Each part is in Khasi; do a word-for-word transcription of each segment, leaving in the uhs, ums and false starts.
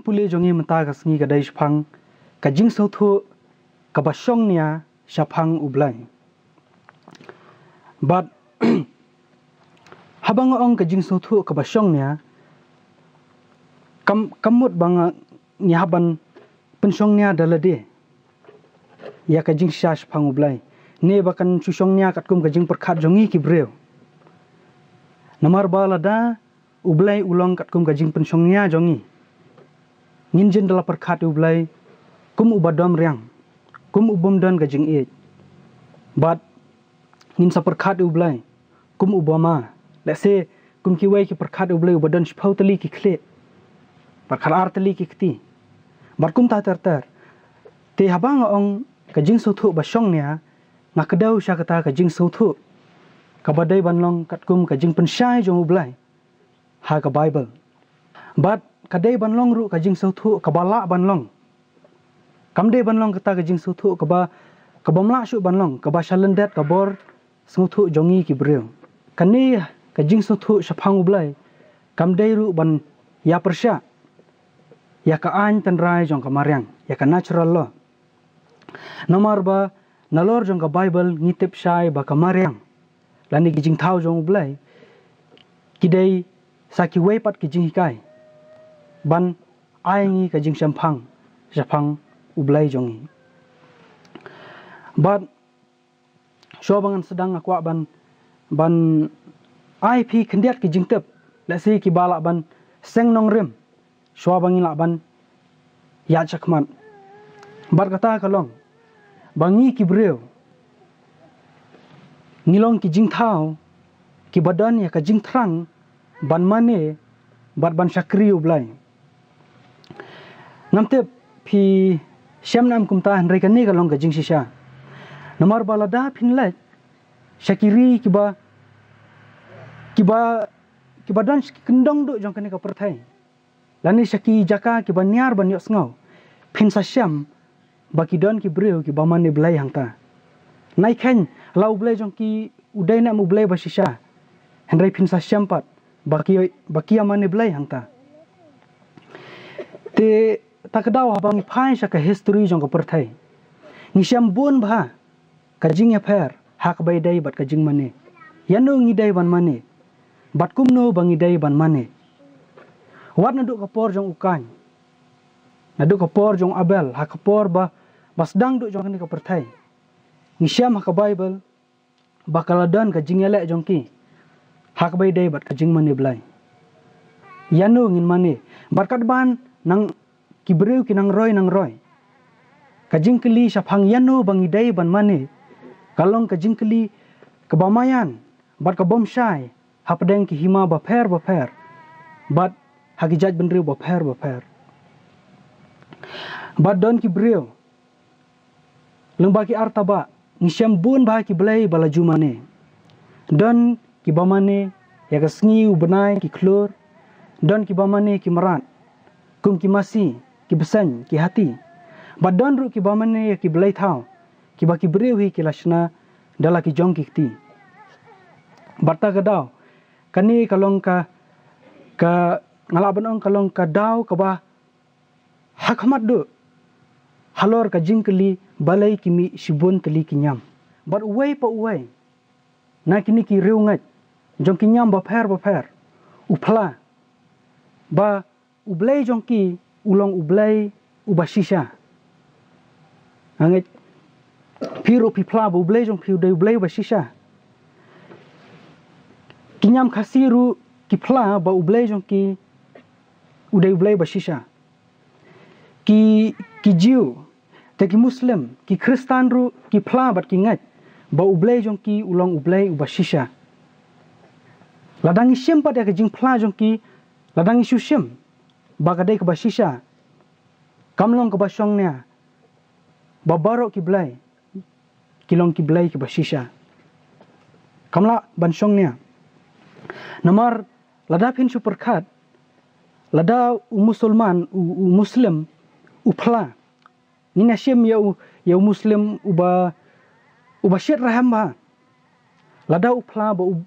Pule jong ngi mynta ka sngi ka dei shaphang ka jingsngewthuh kaba shong nia shaphang U Blei. Bad haba nga ong ka jingsngewthuh kaba shong nia, kam, kam mut ba nga, ngi hap ban pynshong nia da lade ïa ka jingshisha shaphang U Blei, ne ba kan shu shong nia katkum ka jingpyrkhat jong ngi ki briew. Namar ba lada U Blei u long katkum ka jingpynshong nia jong ngi, ngin jin da la pyrkhat ïa U Blei kum uba dom riang, kum u bym don ka jingïeit. Bad ngin sa pyrkhat ïa U Blei kum uba ma. Lehse kum kiwei ki pyrkhat ïa U Blei uba don shiphew tylli ki khlieh, pyrkhat ar tylli ki kti, bad kumta ter ter. Te haba nga ong ka jingsngewthuh ba shong nia, nga kdew sha kata ka jingsngewthuh kaba dei ban long katkum ka jingpynshai jong U Blei ha ka Baibl. Bad ka dei ban long ruh ka jingsngewthuh kaba lah ban long. Kam dei ban long kata ka jingsngewthuh kaba, kaba ym lah shuh ban long, kaba sha lyndet ka bor sngewthuh jong ngi ki briew. Kane ka jingsngewthuh shaphang U Blei kam dei ruh ban ïa pyrshah ïa ka aiñ tynrai jong ka mariang, ïa ka natural law. Namar ba nalor jong ka Baibl ngi tip shai ba ka mariang lane ki jingthaw jong U Blei ki dei sa kiwei pat ki jinghikai ban ai ngi ka jingshemphang shaphang U Blei jong ngi. Bad shuwa ba ngan sdang, nga kwah ban, ban ai phi khyndiat ki jingtip, lehse kiba lah ban seng nongrim shuwa ba ngi lah ban ïaid shakhmat. Bad kata ka long ba ngi ki briew ngi long ki jingthaw kiba don ïa ka jingthrang ban mane bad ban shakri U Blei. Ngam tip phi shem ne em kumta, hynrei kane ka long ka jingshisha. Namar ba lada phin leit sha ki ri kiba, kiba, kiba don sha ki kyndong duh jong kane ka pyrthei, lane sha ki jaka kiba niar ban ïohsngew, phin sa shem ba ki don ki briew kiba mane Blei hangta. Nai kheiñ la U Blei jong ki u dei ne em U Blei ba shisha, hynrei phin sa shem pat ba ki, ba ki ïa mane Blei hangta. Te ta ka daw haba ngi phai sha ka history jong ka pyrthei, ngi shem bun bha ka jingïapher ha kaba ïadei bad ka jingmane. Ïano ngi dei ban mane bad kumno ba ngi dei ban mane. Wat naduh ka por jong u Kain, naduh ka por jong u Abel, ha ka por ba, ba sdang duh jong kane ka pyrthei, ngi shem ha ka Baibl ba ka la don ka jingïaleh jong ki ha kaba ïadei bad ka jingmane Blei. Ïano ngin mane? Bad katba nang, ki briew ki nang roi nang roi, ka jingkylli shaphang ïano ba ngi dei ban mane ka long ka jingkylli kaba maïan bad ka bym shai hapdeng ki hima bapher bapher bad ha ki jaitbynriew bapher bapher. Bad don ki briew lyngba ki artabah ngi shem bun bha ki blei ba la ju mane. Don kiba mane ïa ka sngi, u bnai, ki khlur. Don kiba mane ki mrad kum ki masi, ki bseiñ, ki hati. Bad don ruh kiba mane ïa ki blei thaw kiba ki briew hi ki la shna da la ki jong ki kti. Bad ta ka daw kane ka long ka, ka, nga lah ban ong ka long ka daw kaba ha khmat duh halor ka jingkylli balei ki mih shibun tylli ki niam. Bad uwei pa uwei na kine ki riewngeit jong ki niam bapher bapher u phla ba U Blei jong ki u long U Blei uba shisha. Nga ngeit phi ruh phi phla ba U Blei jong phi u dei U Blei uba shisha. Ki niam Khasi ruh ki phla ba U Blei jong ki u dei U Blei uba shisha. Ki, ki Jiw, te ki Muslim, ki Khristan ruh ki phla bad ki ngeit ba U Blei jong ki u long U Blei uba shisha. Lada ngi shim pat ïa ka jingphla jong ki, lada ngi shu shim ba ka dei kaba shisha, kam long kaba shongnia ba baroh ki blei ki long ki blei kiba shisha. Kam lah ban shongnia. Namar lada phin shu pyrkhat, lada u Musulman, u, u Muslim u phla, ngin ïa shim ïa u, ïa u Muslim uba, uba shit rhem bha. Lada u phla ba u,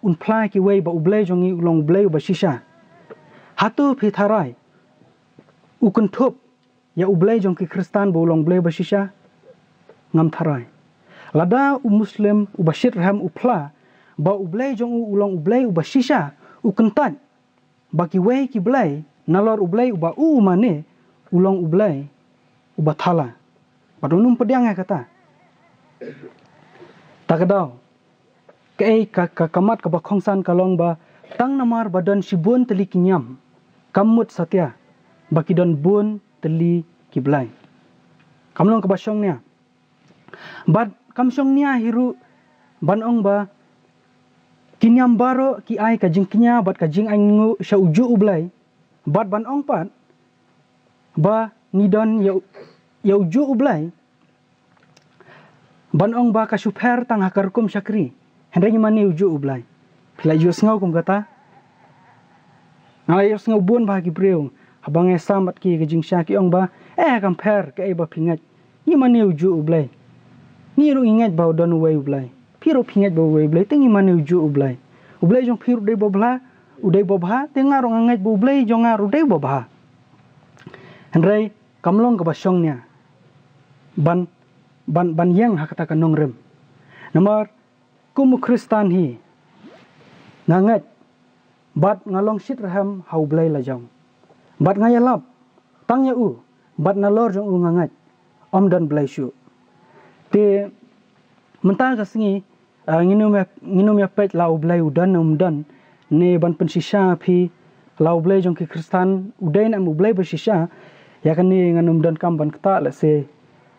un phla kiwei ba U Blei jong ngi u long U Blei uba shisha, hato phi tharai u kynthup ïa U Blei jong ki Khristan ba u long Blei ba shisha? Ngam tharai. Lada u Muslim uba shitrhem u phla ba U Blei jong u u long U Blei uba shisha, u kyntait ba kiwei ki blei nalor U Blei uba u u mane u long U Blei uba thala. Bad un ym pdiang ïa kata. Ta ka daw, kaei ka, ka, ka mat kaba kongsan ka long ba tang namar ba don shibun tylli ki niam kam mut satia ba ki don bun tylli ki blei. Kam long kaba shongnia. Bad kam shongnia hi ruh ban ong ba ki niam baroh ki ai ka jingkñia bad ka jingainguh sha ujuh U Blei. Bad ban ong pat ba ngi don ïa u-, ïa ujuh U Blei, ban ong ba ka shu pher tang ha ka rukom shakri, hynrei ngi mane ujuh U Blei. Phi la ïohsngew kum kata? Nga la ïohsngew bun bha ki briew haba nga ïasam bad ki ka jingshisha, ki ong ba, eh, kam pher kaei ba phi ngeit. Ngi mane ujuh U Blei. Ngi ruh ngi ngeit ba u don uwei U Blei. Phi ruh phi ngeit ba uwei U Blei, te ngi mane ujuh U Blei. U Blei jong phi ruh dei babha, u dei babha, te nga ruh nga ngeit ba U Blei jong nga ruh dei babha. Hynrei kam long kaba shongnia ban, ban, ban ïeng ha kata ka nongrim. Namar kum u Khristan hi nga ngeit bad nga long shitrhem ha U Blei lajong. Bad nga ïalap tang ïa u, bad nalor jong u nga ngeit, ym don blei shuh. Te mynta ka sngi, ah, ngin ym ïa, ngin ym ïa peit la U Blei u don ne um don, ne ban pynshisha phi la U Blei jong ki Khristan u dei ne em U Blei ba shisha. Ïa kane ngan ym donkam ban ktah, lehse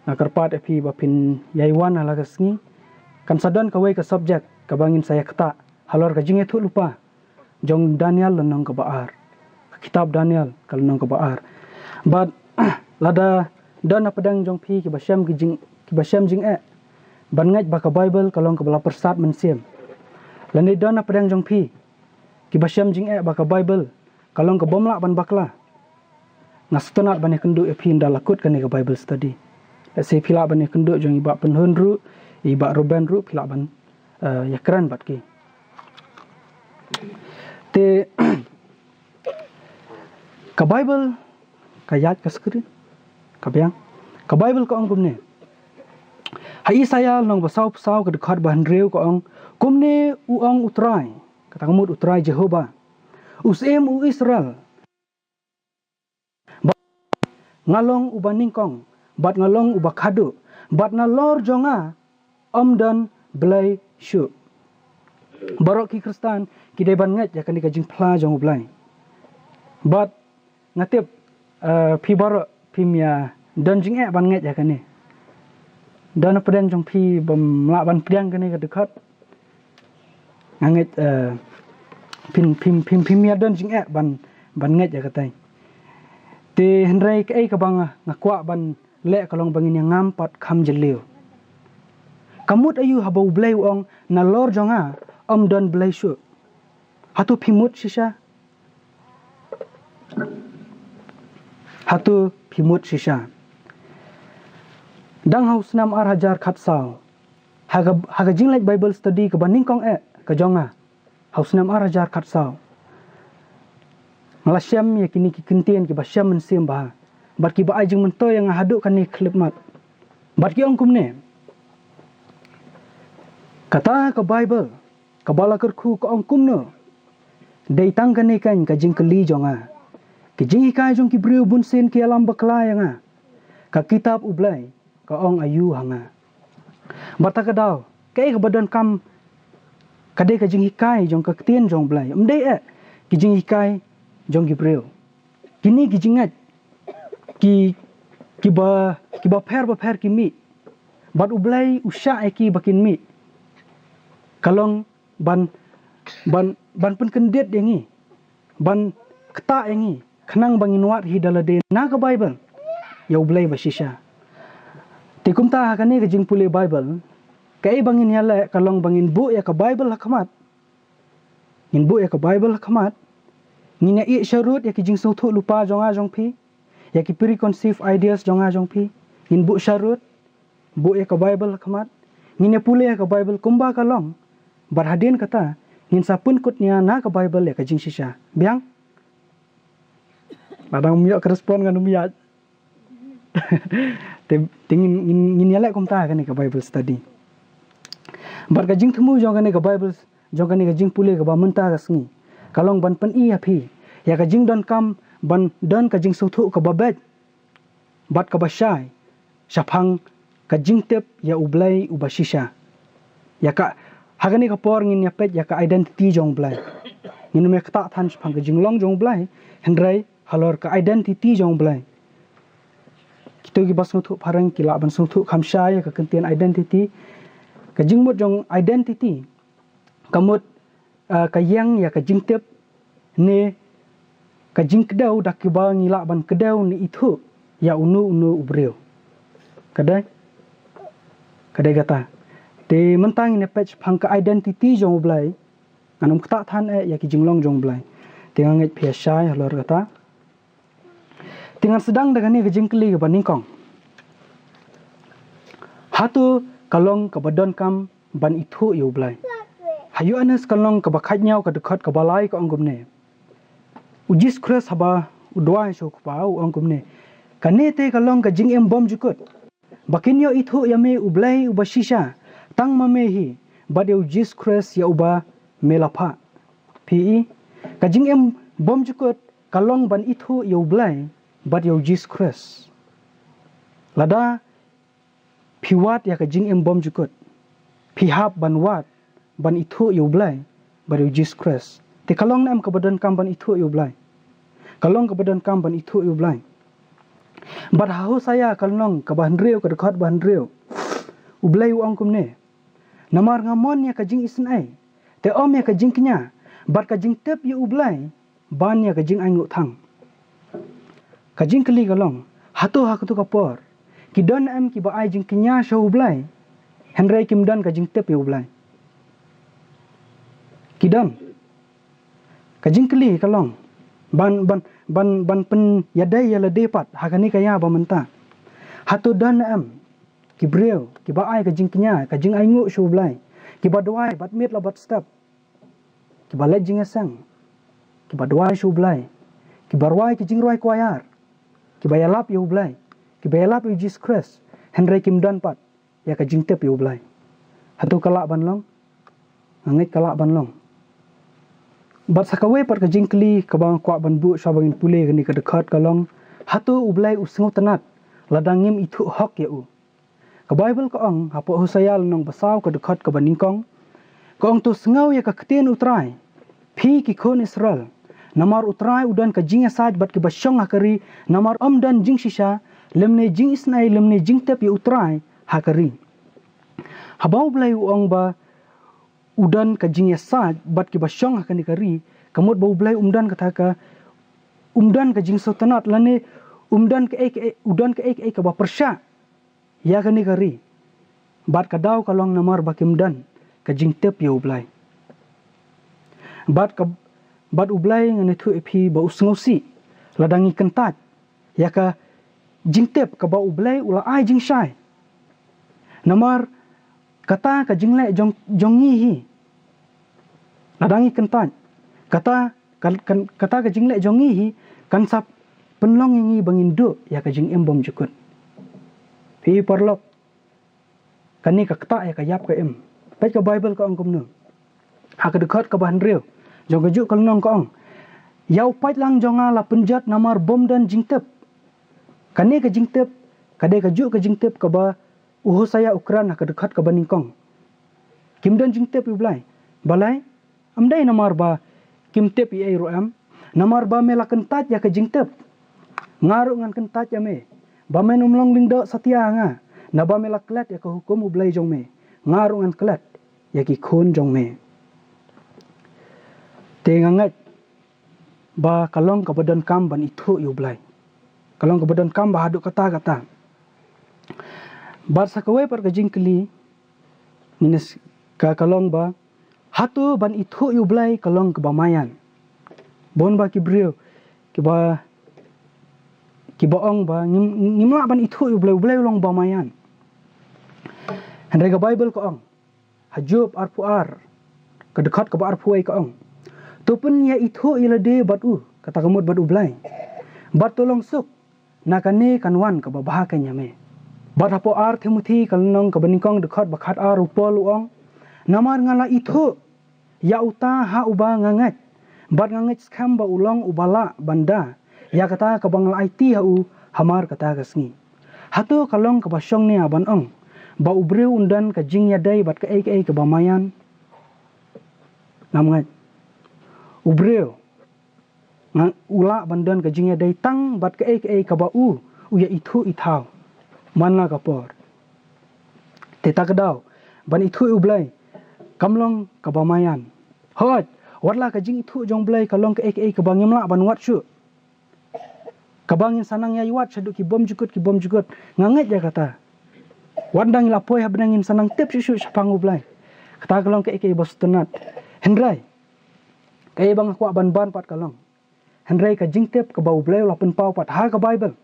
nga kyrpad ïa phi ba phin ïai wan ha la ka sngi. Kan sa don kawei ka subject kaba ngin sa ïa ktah halor ka jingïathuhlypa jong Daniel lynnong kaba ar. Ka kitab Daniel ka lynnong kaba ar. Bad lada don na pdeng jong phi kiba shem ki jing, kiba shem jingeh ban ngeit ba ka Bible ka long kaba la pyrsad mynsiem, lane don na pdeng jong phi kiba shem jingeh ba ka Bible ka long kabym lah ban bakla, nga sngewtynnat ban ïakynduh ïa phi ynda la kut kane ka Bible study. Lehse phi lah ban ïakynduh jong i Bah Pynhun ruh, i Bah Ruben ruh, phi lah ban, eh, ïakren bad ki. Te ka Bible ka ïaid ka screen, ka biang. Ka Bible ka ong kumne. Ha Isaïah lynnong ba sawphew saw ka dkhot ba hynriew ka ong, kumne u ong U Trai, kata ka mut U Trai Jehovah, U Syiem u Israel, ba nga long uba nyngkong bad nga long uba khadduh, bad nalor jong nga ym don blei shuh. Baroh ki Khristan ki dei ban ngeit ïa kane ka jingphla jong U Blei. Bad nga tip, eh, phi baroh phim ïa don jingeh ban ngeit ïa kane. Don na pdeng jong phi bym lah ban pdiang kane ka dkhot? Nga ngeit, eh, phim, phim, phim, phim ïa don jingeh ban, ban ngeit ïa katai. Te hynrei kaei kaba nga, nga kwah ban leh ka long ba ngin ïa ngam pat kham jylliew. Ka mut aïu haba U Blei u ong nalor jong nga ym don blei shuh? Hato phi mut shisha? Hato phi mut shisha? Dang ha u snem ar hajar khatsaw, ha ka, ha ka jingleit Bible study kaba nyngkong eh ka jong nga ha u snem ar hajar khatsaw, nga la shem ïa kine ki kyntien kiba shem mynsiem bha bad kiba ai jingmyntoi ïa nga haduh kane ka khyllipmat. Bad ki ong kumne. Kata ka Bible kaba la kyrkhu ka ong kumno? Dei tang kane kan ka jingkylli jong nga. Ki jinghikai jong ki briew bunsien ki ïalam bakla ïa nga. Ka kitab U Blei ka ong aïu ha nga? Bad ta ka daw, kaei kaba donkam ka dei ka jinghikai jong ka ktien jong U Blei, ym dei eh ki jinghikai jong ki briew. Kine ki jingngeit ki, kiba, kiba pher bapher ki mih. Bad U Blei u shah ïa ki ba kin mih. Ka long ban, ban, ban pynkyndit ïa ngi, ban ktah ïa ngi, khnang ba ngin wad hi da lade na ka Bible ïa U Blei ba shisha. Te kumta ha kane ka jingpule Bible, kaei ba ngin ïaleh ka long ba ngin buh ïa ka Bible ha khmat. Ngin buh ïa ka Bible ha khmat. Ngin ïa ïeh sharud ïa ki jingsngewthuh lypa jong nga jong phi, ïa ki preconceived ideas jong nga jong phi. Ngin buh sharud, buh ïa ka Bible ha khmat. Ngin ïa pule ïa ka Bible kumba ka long. Bad hadien kata, ngin sa pynkut nia na ka Bible ïa ka jingshisha. Biang? Lada ngam ïoh ka respond ngan ym ïaid. Te, te ngin, ngin, ngin ïaleh kumta kane ka Bible study. Bad ka jingthmu jong kane ka Bible, jong kane ka jingpule kaba mynta ka sngi, ka long ban pyni ïa phi ïa ka jingdonkam ban don ka jingsngewthuh kaba beit bad kaba shai shaphang ka jingtip ïa U Blei uba shisha. Ïa ka, ha kane ka por ngin ïa peit ïa ka identity jong U Blei. Ngin ym ïa ktah than shaphang ka jinglong jong U Blei, hynrei halor ka identity jong U Blei. Kito kiba sngewthuh phareng ki lah ban sngewthuh kham shai ïa ka kyntien identity. Ka jingmut jong identity ka mut, ah, ka ïeng ïa ka jingtip ne ka jingkdew da kiba ngi lah ban kdew ne ithuh ïa uno uno u briew. Ka dei, ka dei kata. Te mynta ngin ïa peit shaphang ka identity jong U Blei. Ngan ym ktah than eh ïa ki jinglong jong U Blei. Te nga ngeit phi ïa shai halor kata. Te ngan sdang da kane ka jingkylli kaba nyngkong. Hato ka long kaba donkam ban ithuh ïa U Blei? Ha Ïoannis ka lynnong kaba khatñiew ka dkhot kaba lai ka ong kumne. U Jisu Khrist haba u duwai sha u Kpa u ong kumne. Kane te ka long ka jingim bymjukut, ba kin ïoh ithuh ïa me U Blei uba shisha, tang ma me hi, bad ïa U Jisu Khrist ïa uba me la phah. Phi i, ka jingim bymjukut ka long ban ithuh ïa U Blei bad ïa U Jisu Khrist. Lada phi wad ïa ka jingim bymjukut, phi hap ban wad ban ithuh ïa U Blei bad ïa U Jisu Khrist. Te ka long ne em kaba donkam ban ithuh ïa U Blei? Ka long kaba donkam ban ithuh ïa U Blei. Bad ha Hosaïa ka lynnong kaba hynriew ka dkhot ba hynriew, U Blei u ong kumne. Namar nga mon ïa ka jingisynei, te ym ïa ka jingkñia, bad ka jingtip ïa U Blei ban ïa ka jingainguh thang. Ka jingkylli ka long, hato ha kato ka por ki don em kiba ai jingkñia sha U Blei, hynrei kim don ka jingtip ïa U Blei? Ki don. Ka jingkylli ka long, ban, ban, ban, ban pynïadei ïa lade pat ha kane ka ïa ba mynta. Hato don em ki briew kiba ai ka jingkñia, ka jingainguh sha U Blei, kiba duwai bad miet la bad step, kiba leit jingïaseng, kiba duwai sha U Blei, kiba rwai ki jingrwai kwayar, kiba ïalap ïa U Blei, kiba ïalap ïa U Jisu Khrist, hynrei kim don pat ïa ka jingtip ïa U Blei? Hato ka lah ban long? Nga ngeit ka lah ban long. Bad sa kawei pat ka jingkylli kaba nga kwah ban buh shwa ba ngin pule kane ka dkhot ka long, hato U Blei u sngewtynnat lada ngim ithuh hok ïa u? Ka Baibl ka ong hapoh Hosaïa lynnong ba saw ka dkhot kaba nyngkong, ka ong, to sngew ïa ka ktien U Trai, phi ki khun Israel. Namar U Trai u don ka jingïasaid bad kiba shong ha ka ri, namar ym don jingshisha, lymne jingisynei, lymne jingtip ïa U Trai ha ka ri. Haba U Blei u ong ba u don ka jingïasaid bad kiba shong ha kane ka ri, ka mut ba U Blei um don kata ka, um don ka jingsngewtynnat lane um don kaei kaei, u don kaei kaei kaba pyrshah ïa kane ka ri. Bad ka daw ka long namar ba kim don ka jingtip ïa U Blei. Bad ka, bad U Blei, ngan ïathuh ïa phi ba u sngewsih lada ngi kyntait ïa ka jingtip kaba U Blei u la ai jingshai. Namar kata ka jingleh jong, jong ngi hi. Lada ngi kyntait, kata, kan, kan, kata ka jingleh jong ngi hi kan sa pynlong ïa ngi ba ngin duh ïa ka jingim bymjukut. Phi paralok, kane ka ktah ïa ka ïap ka im. Peit ka Baibl ka ong kumno. Ha ka dkhot kaba hynriew jong kajuh ka lynnong ka ong, ïa u paidlang jong nga la pynjot namar bym don jingtip. Kane ka jingtip ka dei kajuh ka jingtip kaba u Hosaïa u kren ha ka dkhot kaba nyngkong. Kim don jingtip ïa U Blei. Balei? Ym dei namar ba kim tip ei ei ruh em. Namar ba me la kyntait ïa ka jingtip. Nga ruh ngan kyntait ïa me ba men ym long lyngdoh satia ha nga, naba me la klet ïa ka hukum U Blei jong me. Nga ruh ngan klet ïa ki khun jong me. Te nga ngeit ba ka long kaba donkam ban ithuh ïa U Blei. Ka long kaba donkam ba haduh katta katta. Bad sa kawei pat ka jingkylli, ngin ïa s-, ka, ka long ba, hato ban ithuh ïa U Blei ka long kaba maïan? Bun ba ki briew kiba, kiba ong ba ngim, ngim lah ban ithuh ïa U Blei, U Blei u long ba maïan. Hynrei ka Baibl ka ong, ha Job arphew ar, ka dkhot kaba arphew wei ka ong, to pynïaithuh ïa lade bad u, kata ka mut bad U Blei, Bad to long suk na kane kan wan kaba bha kein ïa me. Bad hapoh ar Timothi ka lynnong kaba nyngkong dkhot ba khat ar u Paul u ong, namar nga la ithuh ïa uta ha uba nga ngeit, bad nga ngeit skhem ba u long uba lah ban da ïa kata kaba nga la aiti ha u hamar kata ka sngi. Hato ka long kaba shong nia ban ong ba u briew un don ka jingïadei bad kaei kaei kaba maïan? Ngam ngeit. U briew nga u lah ban don ka jingïadei tang bad kaei kaei kaba u u ïa ithuh ithaw man la ka por. Te ta ka daw ban ithuh ïa u Blei kam long kaba maïan. Hooid, wat la ka jingithuh jong u Blei ka long kaei kaei kaba ngim lah ban wad shuh, kaba ngin sa nang ïai wad shaduh ki bym jukut ki bym jukut, nga ngeit ïa kata. Wat dang ngi la poi ha bneng ngin sa nang tip shuh shuh shaphang u Blei. Kata ka long kaei kaei ba sngewtynnat. Hynrei kaei ba nga kwah ban ban pat ka long, hynrei ka jingtip kaba u Blei u la pynpaw pat ha ka Baibl,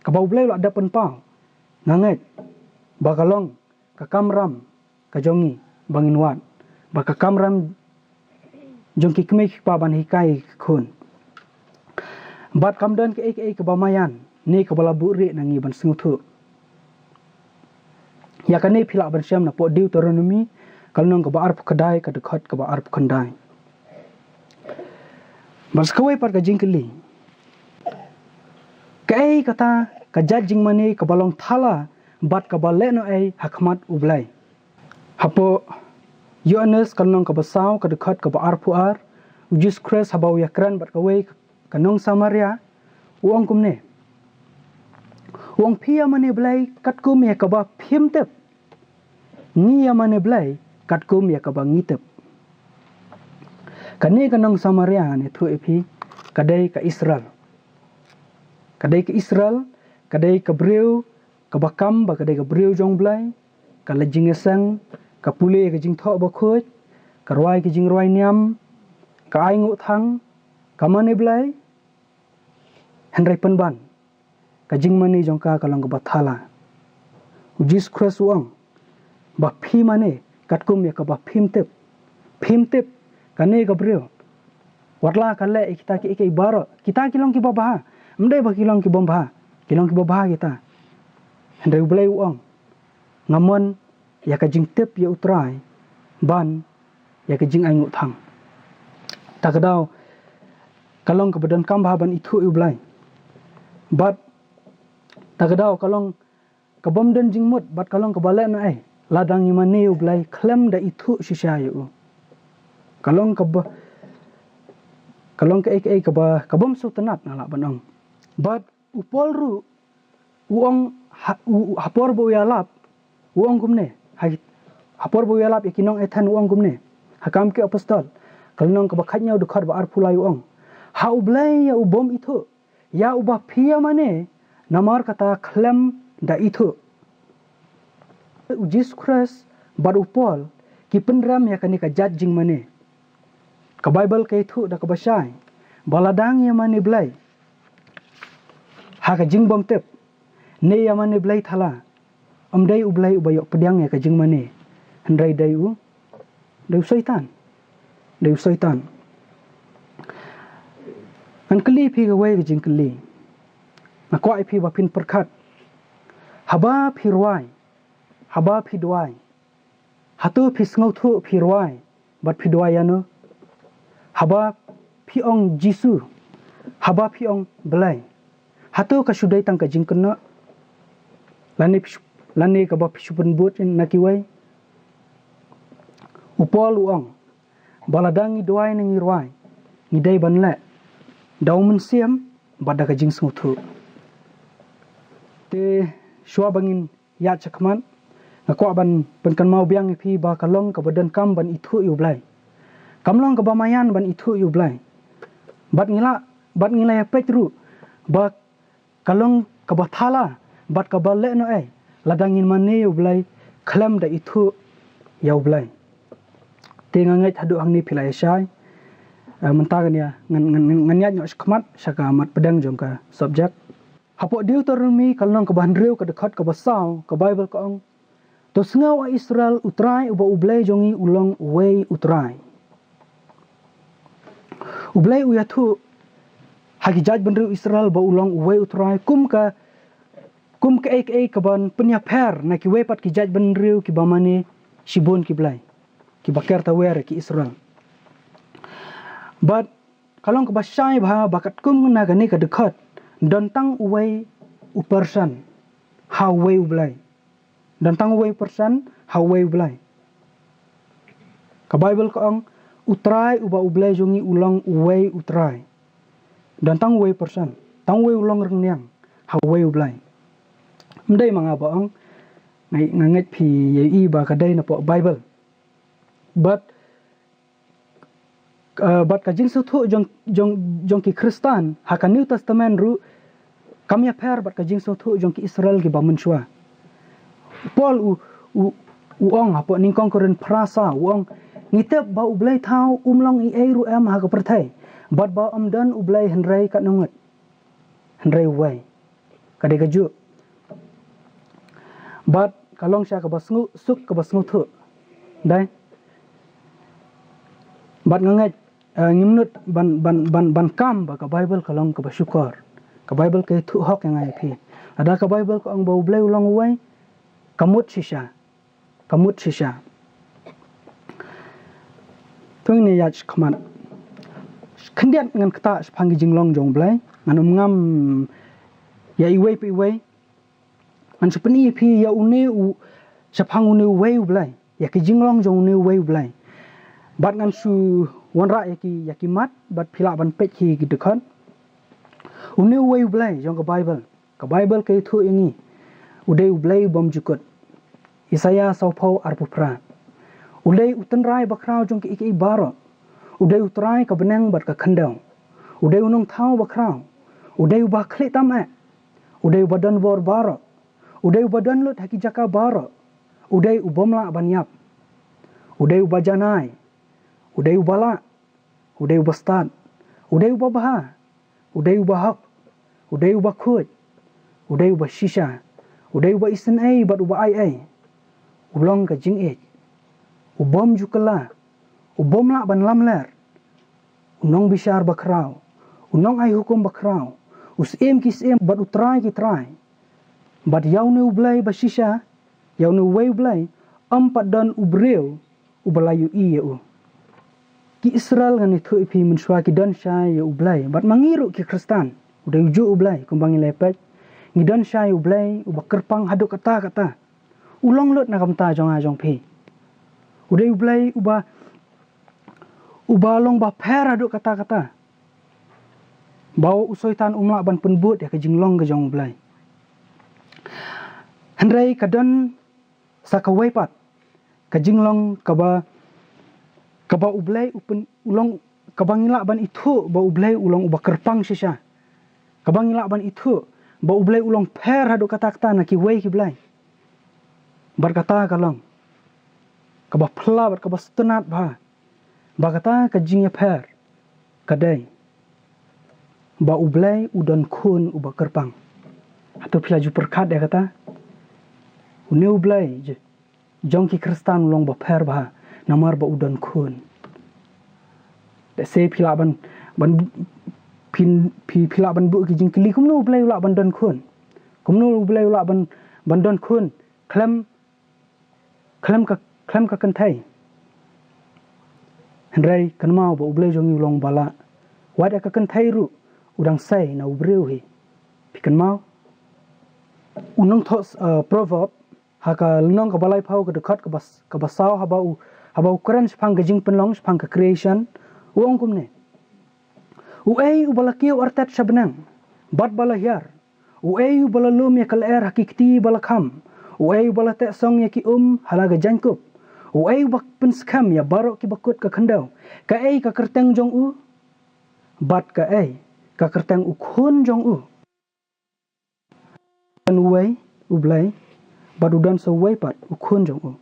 kaba u Blei u la dep pynpaw, nga ngeit ba ka long ka kamram ka jong ngi ba ngin wad, ba ka kamram jong ki kmie ki kpa ban hikai ki khun. Bad kam don kaei kaei kaba maïan ne kaba la buhrieh na ngi ban sngewthuh. Ïa kane phi lah ban shem napoh Deuteronomi ka lynnong kaba arphew khyndai ka dkhot kaba arphew khyndai. Bad sa kawei pat ka jingkylli, kaei kata ka jait jingmane kaba long thala bad kaba lehnohei ha khmat u Blei? Hapoh Ïoannis ka lynnong kaba saw ka dkhot kaba arphew ar, u Jisu Khrist haba u ïakren bad kawei ka nong Samaria, u ong kumne. U ong, phi ïa mane Blei katkum ïa kaba phim tip, ngi ïa mane Blei katkum ïa kaba ngi tip. Kane ka nong Samaria ngan ïathuh ïa phi, ka dei ka Israel. Ka dei ka Israel, ka dei ka briew kaba kam ba ka dei ka briew jong u Blei, ka leit jingïaseng, ka pule ïa ka jingthoh bakhuid, ka rwai ka jingrwai niam, ka ainguh thang, ka mane Blei. Hynrei pynban ka jingmane jong ka ka long kaba thala. U Jisu Khrist u ong ba phi mane katkum ïa kaba phim tip. Phim tip kane ka briew, wat la ka leh ïa kita kiei kiei baroh, kita ki long kiba bha. Ym dei ba ki long ki bym bha, ki long kiba bha kita. Hynrei u Blei u ong, nga mon ïa ka jingtip ïa u Trai ban ïa ka jingainguh thang. Ta ka daw ka long kaba donkam bha ban ithuh ïa u Blei. Bad ta ka daw ka long ka bym don jingmut bad ka long kaba lehnohei lada ngi mane ïa u Blei khlem da ithuh shisha ïa u. Ka long kaba, ka long kaei kaei kaba, ka bym sngewtynnat nga lah ban ong. Bad u Paul ruh u ong ha, u, u, ha por ba u ïalap, u ong kumne. Ha, ha por ba u ïalap ïa ki nong Athen u ong kumne. Ha Kam ki Apostol ka lynnong kaba khathynñiew dkhot ba arphew lai u ong, ha u Blei ïa u bym ithuh, ïa uba phi ïa mane namar kata khlem da ithuh. U Jisu Khrist bad u Paul ki pynrem ïa kane ka jait jingmane. Ka Baibl ka ïathuh da kaba shai ba lada ngi ïa mane Blei ha ka jingbymtip ne ïa mane Blei thala, ym dei u Blei uba ïoh pdiang ïa ka jingmane, hynrei dei u, dei u Soitan. Dei u Soitan. Ngan kylli phi kawei ka jingkylli. Nga kwah ïa phi ba phin pyrkhat. Haba phi rwai, haba phi duwai, hato phi sngewthuh phi rwai bad phi duwai ïano? Haba phi ong Jisu, haba phi ong Blei, hato ka shu dei tang ka jingkynnoh? Lane phi shu, lane kaba phi shu pynbud na kiwei? U Paul u ong ba lada ngi duwai ne ngi rwai, ngi dei ban leh da u Mynsiem bad da ka jingsngewthuh. Te shuwa ba ngin ïaid shakhmat, nga kwah ban pynkynmaw biang ïa phi ba ka long kaba donkam ban ithuh ïa u Blei. Kam long kaba maïan ban ithuh ïa u Blei. Bad ngi la, bad ngi la ïa peit ruh ba ka long kaba thala bad kaba lehnohei lada ngin mane ïa u Blei khlem da ithuh ïa u Blei. Te nga ngeit haduh hangne phi la ïa shai. Eh, mynta ngan ïa, ngan, ngan, ngan, ngan ïaid noh shakhmat sha ka mat pdeng jong ka subject. Hapoh Deuteronomi ka lynnong kaba hynriew ka dkhot kaba saw ka Baibl ka ong, to sngew, A Israel, u Trai uba u Blei jong ngi u long uwei u Trai. U Blei u ïathuh ha ki jaitbynriew Israel ba u long uwei u Trai, kum ka, kum kaei kaei kaban pynïapher na kiwei pat ki jaitbynriew kiba mane shibun ki blei, kiba ker tawiar ïa ki Israel. Bad ka long kaba shai bha ba katkum na kane ka dkhot, don tang uwei u person ha uwei u Blei. Don tang uwei u person ha uwei u Blei. Ka Baibl ka ong, u Trai uba u Blei jong ngi u long uwei u Trai. Don tang uwei u person, tang uwei u long rynïeng ha uwei u Blei. Ym dei ma nga ba ong, nga, nga ngeit phi ïohi ba ka dei napoh Baibl. Bad, uh, bad ka jingsngewthuh jong, jong, jong ki Khristan ha ka New Testament ruh kam ïapher bad ka jingsngewthuh jong ki Israel kiba mynshuwa. Paul u, u, u ong hapoh nyngkong Korinth phra saw, u ong, ngi tip ba u blei thaw um long ei ei ruh em ha ka pyrthei, bad ba ym don u blei hynrei katno ngut, hynrei uwei. Ka dei kajuh. Bad ka long sha kaba sngew, suk kaba sngewthuh. Dei. Bad nga ngeit, eh, ngim nud ban, ban, ban, ban kam ba ka Baibl ka long kaba shukor. Ka Baibl ka ïathuh hok ïa nga ïa phi. Lada ka Baibl ka ong ba u Blei u long uwei, ka mut shisha. Ka mut shisha. To ngin ïaid shakhmat. Khyndiat ngan ktah shaphang ki jinglong jong u Blei. Ngan ym ngam ïa iwei pa iwei. Ngan shu pyni ïa phi ïa une u, shaphang une uwei u Blei, ïa ki jinglong jong une uwei u Blei. Bad ngan shu wanrah ïa ki, ïa ki mat, bad phi lah ban peit ki, ki dkhot. Une uwei u Blei jong ka Baibl. Ka Baibl ka ïathuh ïa ngi, u dei u Blei u bymjukut. Isaïah sawphew arphew phra. U dei u tynrai bakhraw jong kiei kiei baroh. U dei u Trai ka bneng bad ka khyndew. U dei u nongthaw bakhraw. U dei uba khlieh tam eh. U dei uba don bor baroh. U dei uba don lut ha ki jaka baroh. U dei u bym lah ban ïap. U dei uba janai. U dei uba lah. U dei uba stad. U dei uba bha. U dei uba hok. U dei uba khuid. U dei uba shisha. U dei uba isynei bad uba aiei. U long ka jingïeit. U bym ju kylla. U bym lah ban lamler. U nongbishar bakhraw. U nongai hukum bakhraw. U syiem ki syiem bad u Trai ki trai. Bad ïa une u Blei ba shisha, ïa une uwei u Blei, ym pat don u briew uba la ïohi ïa u. Ki Israel ngan ïathuh ïa phi mynshuwa ki don shai ïa u Blei, bad ma ngi ruh ki Khristan, u dei ujuh u Blei, kumba ngi la peit, ngi don shai ïa u Blei uba kyrpang haduh katta katta. U long lut na ka bynta jong nga jong phi. U dei u Blei uba, uba long ba pher haduh katta katta. Ba u Soitan um lah ban pynbud ïa ka jinglong ka jong u Blei. Hynrei ka don sa kawei pat ka jinglong kaba, kaba u Blei u pyn, u long, kaba ngi lah ban ithuh ba u Blei u long uba kyrpang shisha. Kaba ngi lah ban ithuh ba u Blei u long pher haduh katta katta na kiwei ki blei. Bad kata ka long kaba phylla bad kaba sngewtynnat bha. Ba kata ka jingïapher ka dei ba u Blei u don khun uba kyrpang. Hato phi la ju pyrkhat ïa kata? Une u Blei j-, jong ki Khristan u long ba pher bha namar ba u don khun. Lehse phi lah ban, ban, phi, phi, phi lah ban buh ki jingkylli, kumno u Blei u lah ban don khun? Kumno u Blei u lah ban, ban don khun khlem, khlem ka, khlem ka kynthei? Hynrei kynmaw ba u Blei jong ngi u long ba lah. Wat ïa ka kynthei ruh u dang sei na u briew hi. Phi kynmaw? U nongthoh, eh, Proverb, ha ka lynnong kaba laiphew ka dkhot kaba s-, kaba saw, haba u, haba u kren shaphang ka jingpynlong, shaphang ka creation, u ong kumne: Uei uba la kiew artet sha bneng bad ba la hiar? Uei uba la lum ïa ka lyer ha ki kti ba la kham? Uei uba la teh song ïa ki um ha la ka jaiñkup? Uei uba pynskhem ïa baroh kiba kut ka khyndew? Kaei ka kyrteng jong u? Bad kaei ka kyrteng u khun jong u? Don uwei u Blei bad u don sa uwei pat u khun jong u.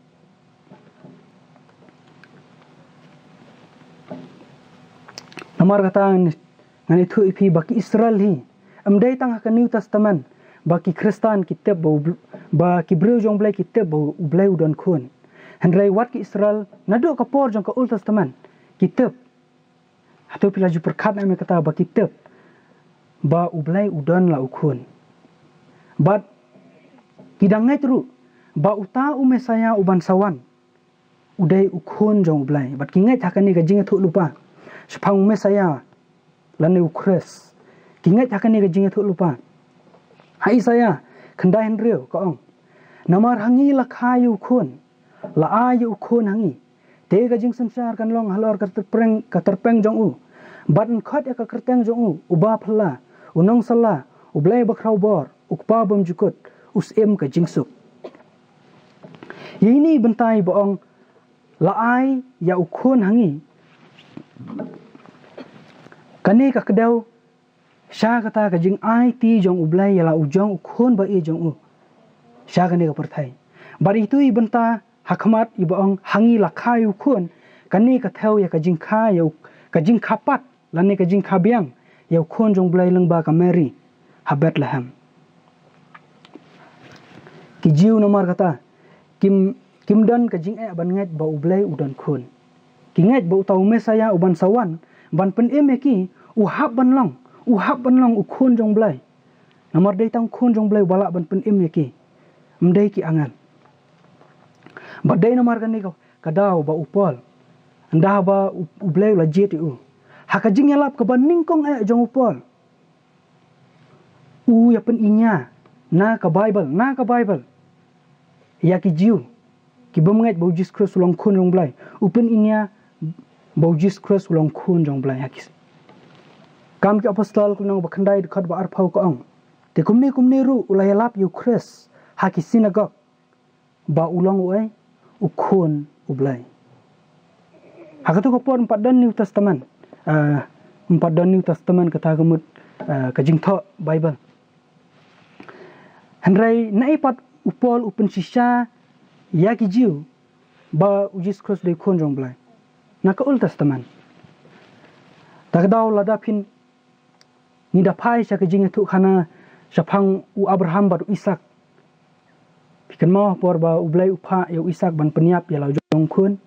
Namar kata ngan, ngan ïathuh ïa phi ba ki Israel hi, ym dei tang ha ka New Testament ba ki Khristan ki tip ba u Bl-, ba ki briew jong u Blei ki tip ba u Blei u don khun. Hynrei wat ki Israel naduh ka por jong ka Old Testament ki tip. Hato phi la ju pyrkhat ne em ïa kata ba ki tip ba U Blei u don la u khun. Bad ki dang ngeit ruh ba uta u Messaïah uban sa wan u dei u khun jong U Blei. Bad ki ngeit ha kane ka jingïathuhlypa shaphang u Messaïah lane u Khrist. Ki ngeit ha kane ka jingïathuhlypa. Ha Isaïah khyndai hynriew ka ong, "Namar ha ngi la kha ïa u khun, la ai ïa u khun ha ngi. Te ka jingsynshar kan long halor ka tyrpeng, ka tyrpeng jong u. Bad yn khot ïa ka kyrteng jong u, Uba Phylla, U Nongsylla, U Blei Bakhrawbor, U Kpa Bymjukut, U Syiem ka Jingsuk." Ïa ine i bynta iba ong la ai ïa u khun ha ngi, kane ka kdew sha kata ka jingaiti jong U Blei ïa la u jong u khun ba ïeit jong u sha kane ka pyrthei. Bad ito i bynta ha khmat iba ong ha ngi la kha ïa u khun, kane ka thew ïa ka jingkha ïa u, ka jingkha pat lane ka jingkha biang ïa u khun jong U Blei lyngba ka Mary ha Bethlehem. Ki Jiw namar kata kim, kim don ka jingeh ban ngeit ba U Blei u don khun. Ki ngeit ba uta u Messaïah uban sa wan ban pynim ïa ki u hap ban long, u hap ban long u khun jong U Blei. Namar dei tang u khun jong U Blei uba lah ban pynim ïa ki, ym dei ki angel. Bad dei namar kane ka, ka daw ba u Paul, ynda ba U, U Blei u la jied ïa u, ha ka jingïalap kaba nyngkong eh jong u Paul, u ïa pyniñia na ka Baibl, na ka Baibl ïa ki Jiw ki bym ngeit ba u Jisu Khrist u long khun jong U Blei. U pyniñia ba u Jisu Khrist u long khun jong U Blei ha ki Kam ki Apostol ka lynnong ba khyndai dkhot ba arphew ka ong, "Te kumne kumne ruh u la ïalap ïa u Khrist ha ki sinagog ba u long uei, u khun U Blei." Ha kato ka por ym pat don New Testament. Ah, ym pat don New Testament kata ka mut, ah, ka jingthoh Baibl. Hynrei naei pat u Paul u pynshisha ïa ki Jiw ba u Jisu Khrist u dei u khun jong U Blei? Na ka Old Testament. Ta ka daw lada phin ngi da phai sha ka jingïathuhkhana shaphang u Abraham bad u Isak. Phi kynmaw ha por ba U Blei u phah ïa u Isak ban pynïap ïa la u jong u khun.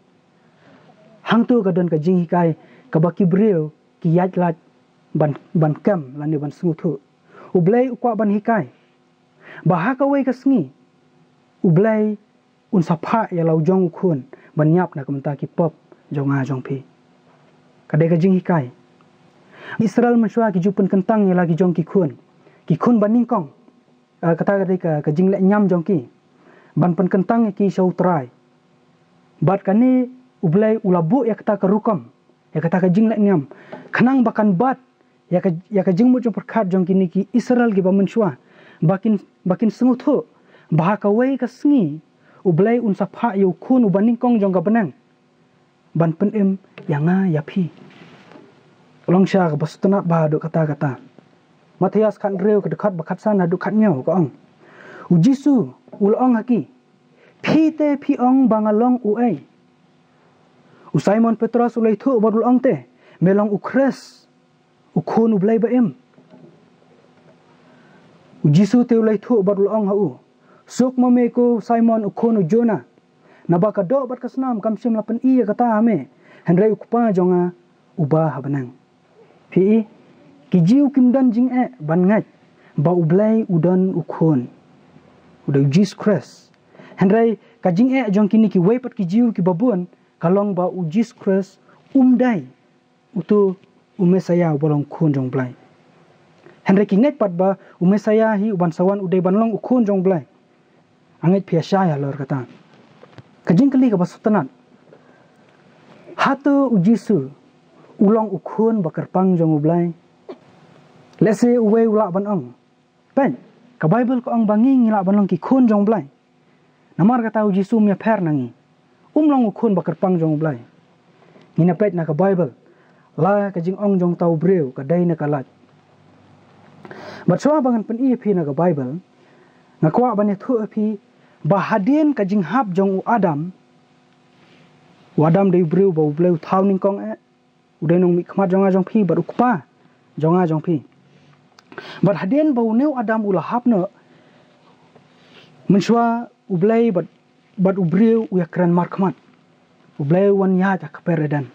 Hangto ka don ka jinghikai kaba ki briew ki ïaid lait ban, ban kem lane ban sngewthuh. U Blei u kwah ban hikai ba ha kawei ka sngi U Blei un sa phah ïa la u jong u khun ban ïap na ka bynta ki pop jong nga jong phi. Ka dei ka jinghikai. Israel mynshuwa ki ju pynkyntang ïa la ki jong ki khun, ki khun ba nyngkong. Ah, kata ka dei ka, ka jingleh niam jong ki ban pynkyntang ïa ki sha U Trai. Bad kane U Blei u la buh ïa kata ka rukom, ïa kata ka jingleh niam, khnang ba kan bat ïa ka, ïa ka jingmut jingpyrkhat jong kine ki Israel kiba mynshuwa, ba kin, ba kin sngewthuh ba ha kawei ka sngi U Blei un sa phah ïa u khun uba nyngkong jong ka bneng ban pynim ïa nga ïa phi. Long shisha kaba sngewtynnat bha haduh katta katta. Mathaios khathynriew ka dkhot ba khatsan haduh khathynñiew ka ong, U Jisu u la ong ha ki, "Phi te phi ong ba nga long uei?" U Simon Petros u la ïathuh bad u la ong te, "Me long u Khrist, u Khun U Blei ba im." U Jisu te u la ïathuh bad u la ong ha u, "Suk ma me ko Simon u khun u Jonah, naba ka doh bad ka snam kam shym la pyni ïa kata ha me, hynrei U Kpa jong nga uba ha bneng." Phi i, ki Jiw kim don jingeh ban ngeit ba U Blei u don u khun, u dei u Jisu Khrist. Hynrei ka jingeh jong kine kiwei pat ki Jiw kiba bun ka long ba u Jisu Khrist um dei uto u Messaïah uba long khun jong U Blei. Hynrei ki ngeit pat ba u Messaïah hi uban sa wan u dei ban long u khun jong U Blei. Nga ngeit phi ïa shai halor kata. Ka jingkylli kaba sngewtynnat, hato u Jisu u long u khun ba kyrpang jong U Blei? Lehse uwei u lah ban ong, "Peit, ka Baibl ka ong ba ngi ngi lah ban long ki khun jong U Blei." Namar kata u Jisu um ïapher na ngi, um long u khun ba kyrpang jong U Blei. Ngin ïa peit na ka Baibl la ka jingong jong uta u briew ka dei na ka lait. Bad shuwa ba ngan pyni ïa phi na ka Baibl, nga kwah ban ïathuh ïa phi ba hadien ka jinghap jong u Adam, u Adam dei u briew ba U Blei u thaw nyngkong eh, u dei nongmihkhmat jong nga jong phi bad u kpa jong nga jong phi. Bad hadien ba une u Adam u la hap noh, mynshuwa U Blei bad, bad u briew u ïakren markhmat. U Blei u wan ïaid ha ka kper Eden.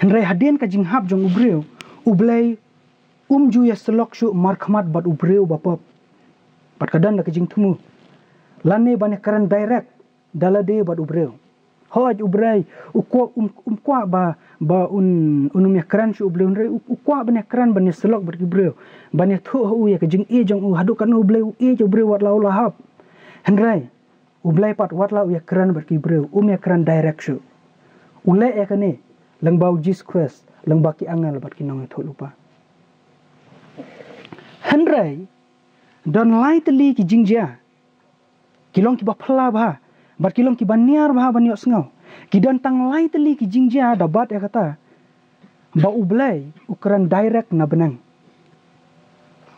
Hynrei hadien ka jinghap jong u briew, U Blei Um ju ïa syllok shuh markhmat bad u briew ba pop. Bad ka don da ka jingthmu. Lane ban ïa kren direct da lade bad u briew. Hooid u Blei u kwah, um, um kwah ba, ba un, un um ïa kren shuh u briew, hynrei u, u kwah ban ïa kren, ban ïa syllok bad ki briew, ban ïathuh ha u ïa ka jingïeit jong u, haduh katno u Blei u ïeit ïa u briew wat la u la hap. Hynrei u Blei pat wat la u ïa kren bad ki briew, um ïa kren direct shuh. U leh ïa kane lyngba u Jisu Khrist, lyngba ki angel bad ki nongïathuhlypa. Hynrei don lai tylli ki jingjia, ki long kiba phylla bha bad ki long kiba niar bha ban ïohsngew. Ki don tang lai tylli ki jingjia da bat ïa kata ba u Blei u kren direct na bneng.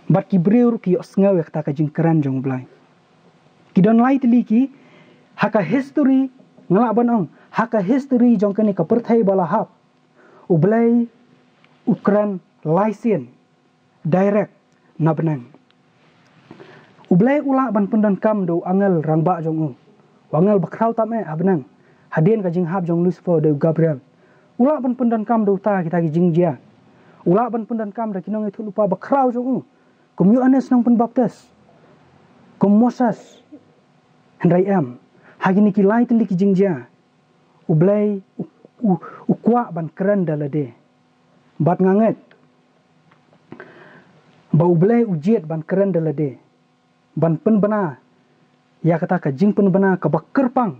Bad ki briew ruh ki ïohsngew ïa kata ka jingkren jong u Blei. Ki don lai tylli ki, ha ka history, nga lah ban ong, ha ka history jong kane ka pyrthei ba la hap, u Blei u kren lai sien direct na bneng. U Blei u lah ban pyndonkam da u angel rangbah jong u, u angel ba khraw tam eh ha bneng, hadien ka jinghap jong Lucifer, da u Gabriel. U lah ban pyndonkam da uta kita ki jingjia. U lah ban pyndonkam da ki nongïathuhlypa ba khraw jong u, kum u Ïoannis Nongpynbaptis, kum u Moses. Hynrei em, ha kine ki lai tylli ki jingjia, u Blei u, u, u kwah ban kren da lade. Bad nga ngeit ba u Blei u jied ban kren da lade, ban pynbna ïa kata ka jingpynbna kaba kyrpang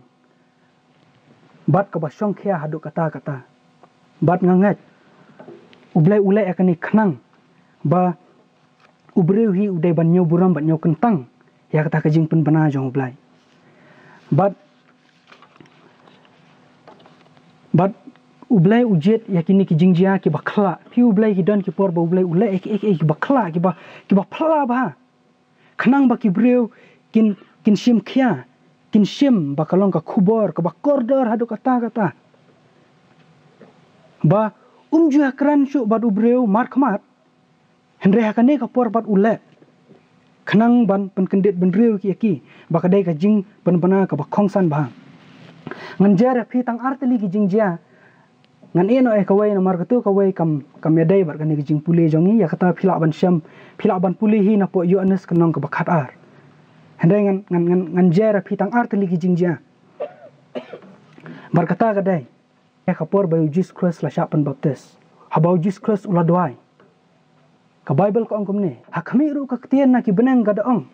bad kaba shongkhia haduh katta katta. Bad nga ngeit u Blei u leh ïa kane khnang ba u briew hi u dei ban ñiew burom bad ñiew kyntang ïa kata ka jingpynbna jong u Blei. Bad, bad u Blei u jied ïa kine ki jingjia kiba khlah. Phi, u Blei, ki don ki por ba u Blei u leh ïa ki, ïa ki, ïa kiba khlah, kiba, kiba phylla bha, khnang ba ki briew kin, kin shim khia, kin shim ba ka long ka khubor kaba kordor haduh katta katta. Ba um ju ïa kren shuh bad u briew markhmat, hynrei ha kane ka por pat u leh khnang ban pynkyndit bynriew ki ïa ki, ba ka dei ka jingpynbna kaba khongsan bha. Ngan jer ïa phi tang ar tylli ki jingjia. Ngan ïeh noh ïa kawei namar katu kawei kam, kam ïadei bad kane ka jingpule jong ngi, ïa kata phi lah ban shem, phi lah ban pule hi napoh Ïoannis ka lynnong kaba khatar. Hynrei ngan, ngan, ngan, ngan jer ïa phi tang ar tylli ki jingjia. Bad kata ka dei ïa ka por ba u Jisu Khrist la shah pynbaptis. Haba u Jisu Khrist u la duwai, ka Baibl ka ong kumne: Ha khmih ruh ka ktien na ki bneng ka da ong,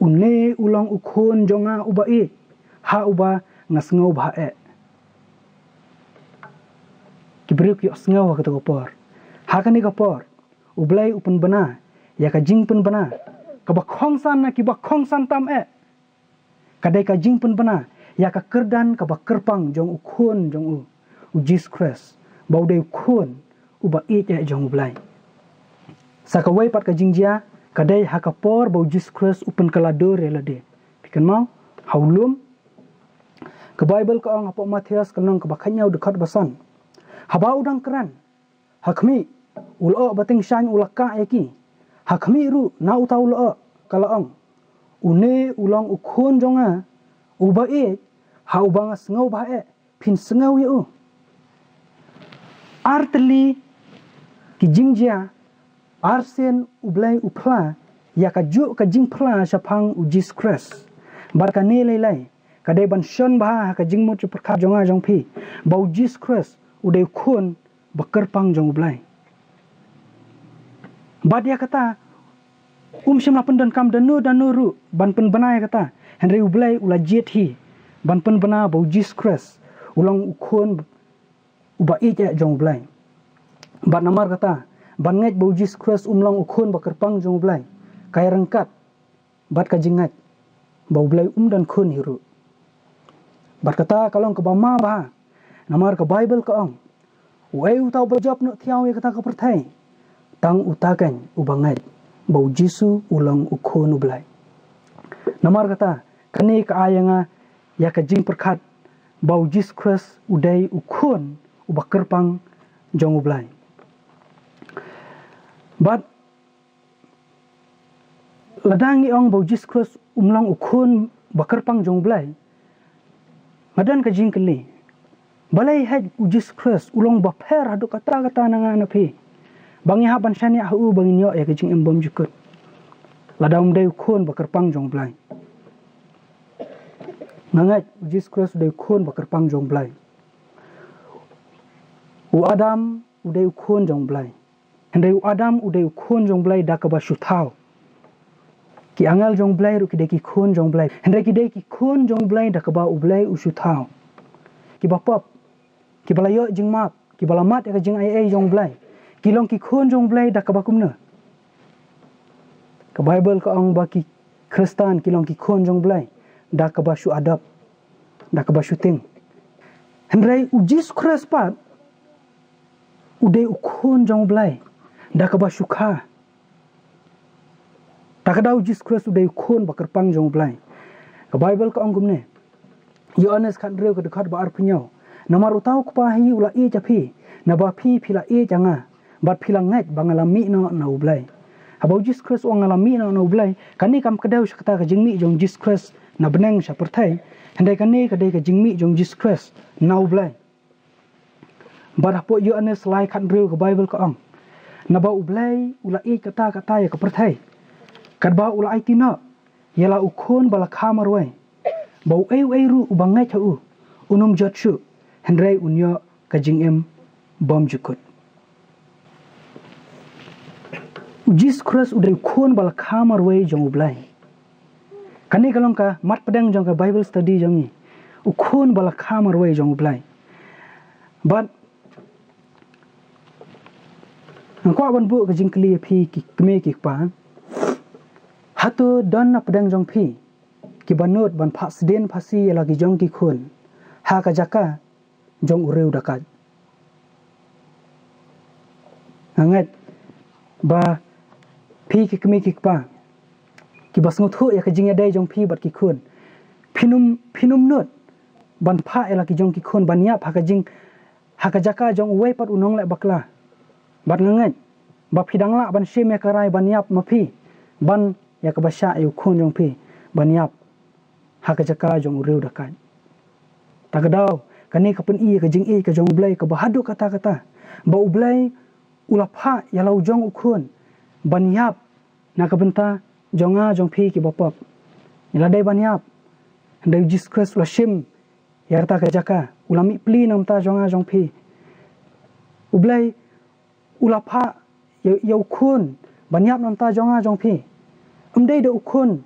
une u long u Khun jong nga uba ïeit, ha uba nga sngewbha eh. Ki briew ki ïohsngew ha kata ka por. Ha kane ka por u Blei u pynbna ïa ka jingpynbna kaba khongsan na kiba khongsan tam eh. Ka dei ka jingpynbna ïa ka kyrdan kaba kyrpang jong u Khun jong u, u Jisu Khrist, ba u dei u Khun uba ïeit eh jong u Blei. Sa kawei pat ka jingjia ka dei ha ka por ba u Jisu Khrist u pynkylla dur ïa lade. Phi kynmaw ha u lum? Ka Baibl ka ong hapoh Mathaios ka lynnong kaba khathynñiew dkhot ba san: Haba u dang kren, ha khmih u lyoh ba tyngshaiñ u la kah ïa ki. Ha khmih ruh na uta u lyoh ka la ong, une u long u Khun jong nga uba ïeit, ha uba nga sngewbha eh, phin sngew ïa u. Ar tylli ki jingjia, ar sien u Blei u phylla ïa kajuh ka jingphylla shaphang u Jisu Khrist. Bad kane lei lei ka dei ban shon bha ha ka jingmut jingpyrkhat jong nga jong phi, ba u Jisu Khrist u dei u Khun ba kyrpang jong u Blei. Bad ïa kata um shym la pyndonkam da no da no ruh ban pynbna ïa kata, hynrei u Blei u la jied hi ban pynbna ba u Jisu Khrist u long u Khun uba ïeit eh jong u Blei. Bad namar kata, ban ngeit ba u Jisu Khrist um long u Khun ba kyrpang jong u Blei, ka ïaryngkat bad ka jingngeit ba u Blei um don khun hi ruh. Bad kata ka long kaba ma bha, namar ka Baibl ka ong, uei uta uba jop noh thiaw ïa kata ka pyrthei? Tang uta keiñ uba ngeit ba u Jisu u long u Khun u Blei. Namar kata, kane ka ai ïa nga ïa ka jingpyrkhat ba u Jisu Khrist u dei u Khun uba kyrpang jong u Blei. Bad lada ngi ong ba u Jisu Khrist um long u Khun ba kyrpang jong u Blei, nga don ka jingkylli: Balei heh u Jisu Khrist u long ba pher haduh katta katta na nga na phi? Ba ngi hap ban shaniah ha u ba ngin ïoh ïa ka jingim bymjukut. Lada um dei u khun ba kyrpang jong u Blei. Nga ngeit, u Jisu Khrist u dei u khun ba kyrpang jong u Blei. U Adam u dei u khun jong u Blei. Hynrei u Adam u dei u khun jong u Blei da kaba shu thaw. Ki angel jong u Blei ruh ki dei ki khun jong u Blei. Hynrei ki dei ki khun jong u Blei da kaba u Blei u shu thaw. Kiba pop, kiba la ïoh jingmap, kiba la mad ïa ka jingaiei jong u Blei. Ki long ki khun jong u Blei da kaba kumno? Ka Baibl ka ong ba ki Khristan ki long ki khun jong u Blei da kaba shu adopt, da kaba shu tieng. Hynrei u Jisu Khrist pat u dei u khun jong u Blei da kaba shu kha. Ta ka daw u Jisu Khrist u dei u khun ba kyrpang jong u Blei. Ka Baibl ka ong kumne. Ïoannis khathynriew ka dkhot ba arphew hynñiew. Namar uta u Kpa hi u la ïeit ïa phi, naba phi phi la ïeit ïa nga, bad phi la ngeit ba nga la mih noh na u Blei. Haba u Jisu Khrist u ong nga la mih noh na u Blei, kane kam kdew sha kata ka jingmih jong u Jisu Khrist na bneng sha pyrthei. Hynrei kane ka dei ka jingmih jong u Jisu Khrist na u Blei. Bad hapoh Ïoannis lai khathynriew ka Baibl ka ong. Naba u Blei u la ïeit katta katta ïa ka pyrthei. Katba u la aiti noh ïa la u khun ba la kha marwei. Ba uei uei ruh uba ngeit ha u, un ym jot shuh, hynrei un ïoh ka jingim bymjukut. U Jisu Khrist u dei u khun ba la kha marwei jong u Blei. Kane ka long ka mat pdeng jong ka Bible study jong ngi. U khun ba la kha marwei jong u Blei. Bad nga kwah ban buh ka jingkylli ïa phi ki kmie ki kpa. Hato don na pdeng jong phi kiba nud ban phah sdien phasi ïa la ki jong ki khun ha ka jaka jong u riew dakait? Nga ngeit ba phi ki kmie ki kpa kiba sngewthuh ïa ka jingïadei jong phi bad ki khun, phin ym, phin ym nud ban phah ïa la ki jong ki khun ban ïap ha ka jing, ha ka jaka jong uwei pat u nongleh bakla. Bad nga ngeit ba phi dang lah ban shim ïa ka rai ban ïap ma phi, ban ïa kaba shah ïa u khun jong phi ban ïap ha ka jaka jong u riew dakait. Ta ka daw, kane ka pyni ïa ka jingïeit ka jong u Blei kaba haduh katta katta, ba u Blei u la phah ïa la u jong u khun ban ïap na ka bynta jong nga jong phi kiba pop. Ïa la dei ban ïap, hynrei u Jisu Khrist u la shim ïa kata ka jaka, u la mih pli na ka bynta jong nga jong phi. U Blei u la phah ïa, ïa u khun ban ïap na ka bynta jong nga jong phi. Ym dei da u khun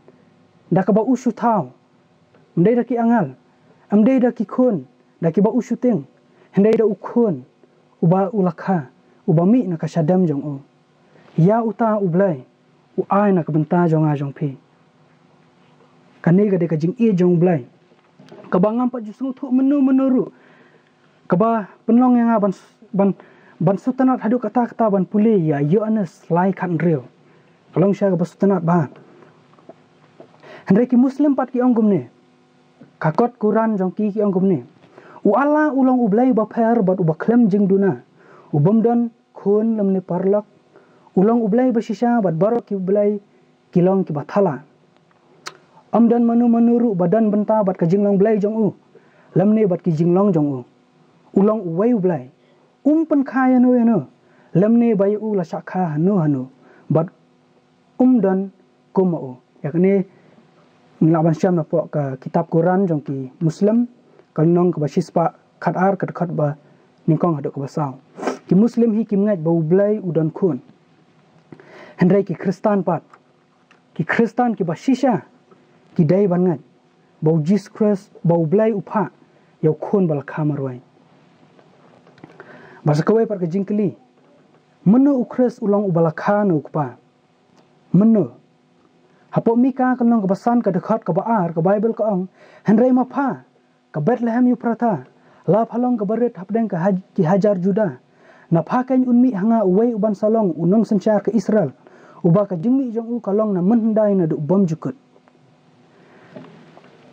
da kaba u shu thaw, ym dei da ki angel, ym dei da ki khun da kiba u shu tieng, hynrei da u khun uba u la kha, uba mih na ka shadem jong u. Ïa uta u Blei u ai na ka bynta jong nga jong phi. Kane ka dei ka jingïeit jong u Blei kaba ngam pat ju sngewthuh mynno mynno ruh, kaba pynlong ïa nga ban, ban, ban sngewtynnat haduh katta katta ban pule ïa Ïoannis lai khathynriew. Ka long shisha kaba sngewtynnat bha. Hynrei ki Muslim pat ki ong kumne. Ka kot Quran jong ki ki ong kumne. U Allah u long u Blei bapher bad uba khlem jingduna, u bym don khun lymne paralok. U long u Blei bashisha bad baroh ki blei ki long kiba thala. Ym don mano mano ruh ba don bynta bad ka jinglong Blei jong u lymne bad ki jinglong jong u. U long uwei u Blei, um pynkha ïano ïano lymne ba ïa u la shah kha hano hano, bad um don kum ma u. Ïa kane ngi lah ban shem napoh ka kitab Quran jong ki Muslim, ka lynnong kaba shispah khatar, ka dkhot ba nyngkong haduh kaba saw. Ki Muslim hi kim ngeit ba u Blei u don khun. Hynrei ki Khristan pat, ki Khristan kiba shisha ki dei ban ngeit ba u Jisu Khrist, ba u Blei u phah ïa u khun ba la kha marwei. Bad sa kawei pat ka jingkylli, mynno u Khrist u long uba la kha na u Kpa? Mynno? Hapoh Mika ka lynnong kaba san, ka dkhot kaba ar, ka Baibl ka ong, hynrei ma pha, ka Bethlehem Ephrata, la pha long kaba rit hapdeng ka haj-, ki hajar Juda, na pha keiñ un mih ha nga uwei uban sa long u nongsynshar ka Israel, uba ka jingmih jong u ka long na mynhyndai naduh bymjukut.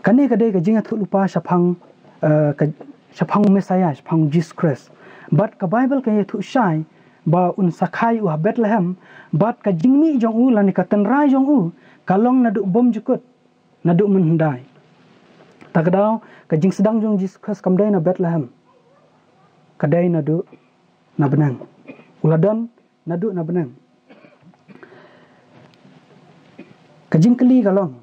Kane ka dei ka jingïathuhlypa shaphang, eh, ka, shaphang u Messiah, shaphang u Jisu Khrist. Bad ka Baibl ka ïathuh shai ba un sa kha ïa u ha Bethlehem, bad ka jingmih jong u lane ka tynrai jong u ka long naduh bymjukut, naduh mynhyndai. Ta ka daw, ka jingsdang jong u Jisu Khrist kam dei na Bethlehem, ka dei naduh na bneng. U la don naduh na bneng. Ka jingkylli ka long,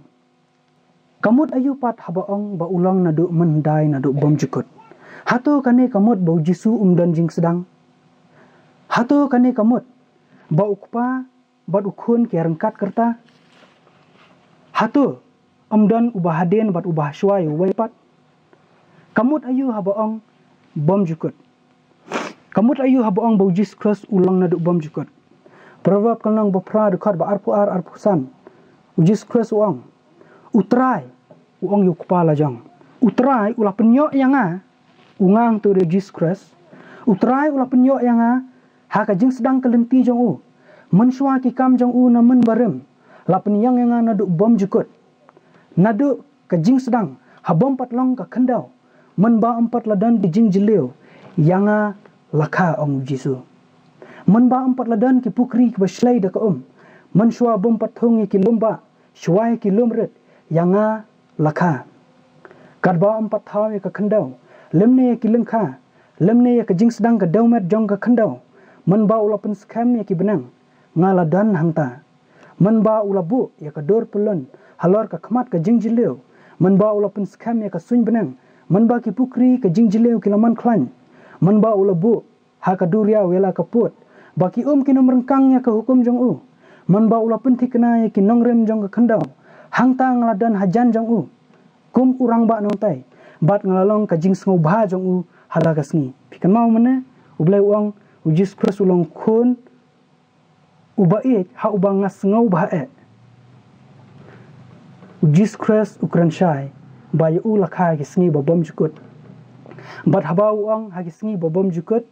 ka mut aïu pat haba ong ba u long naduh mynhyndai naduh bymjukut? Hato kane ka mut ba u Jisu um don jingsdang? Hato kane ka mut ba u Kpa bad u Khun ki ïaryngkat kyrta? Hato ym don uba hadien bad uba hashwa ïa uwei pat? Ka mut aïu haba ong bymjukut? Ka mut aïu haba ong ba u Jisu Khrist u long naduh bymjukut? Proverb ka lynnong ba phra, dkhot ba arphew ar, arphew san. U Jisu Khrist u ong, U Trai u ong ïa u Kpa la jong. U Trai u la pynïoh ïa nga, u nga hangto dei u Jisu Khrist. U Trai u la pynïoh ïa nga ha ka jingsdang ka lynti jong u. Mynshuwa ki kam jong u na mynbarim, la pynïeng ïa nga naduh bymjukut. Naduh ka jingsdang, ha bym pat long ka khyndew, mynba ym pat la don ki jingjylliew, ïa nga la kha, ong u Jisu. Mynba ym pat la don ki pukri kiba shlei da ka um, mynshuwa bym pat thung ïa ki lum bah, shuwa ïa ki lum rit, ïa nga la kha. Katba ym pat thaw ïa ka khyndew, lymne ïa ki lyngkha, lymne ïa ka jingsdang ka dewmet jong ka khyndew, mynba u la pynskhem ïa ki bneng, nga la don hangta. Mynba u la buh ïa ka dur pyllun halor ka khmat ka jingjylliew, mynba u la pynskhem ïa ka suiñ bneng, mynba ki pukri ka jingjylliew ki la man khlaiñ, mynba u la buh ha ka duriaw ïa la ka pud, ba ki um kin ym ryngkang ïa ka hukum jong u, mynba u la pynthikna ïa ki nongrim jong ka khyndew, hangta nga la don hajan jong u kum u rangbah nongtei, bad nga la long ka jingsngewbha jong u ha la ka sngi. Phi kynmaw mynne, U Blei u ong, u Jisu Khrist u long Khun uba ïeit, ha uba nga sngewbha eh. U Jisu Khrist u kren shai ba ïa u la kha ha ki sngi ba bymjukut. Bad haba u ong ha ki sngi ba bymjukut,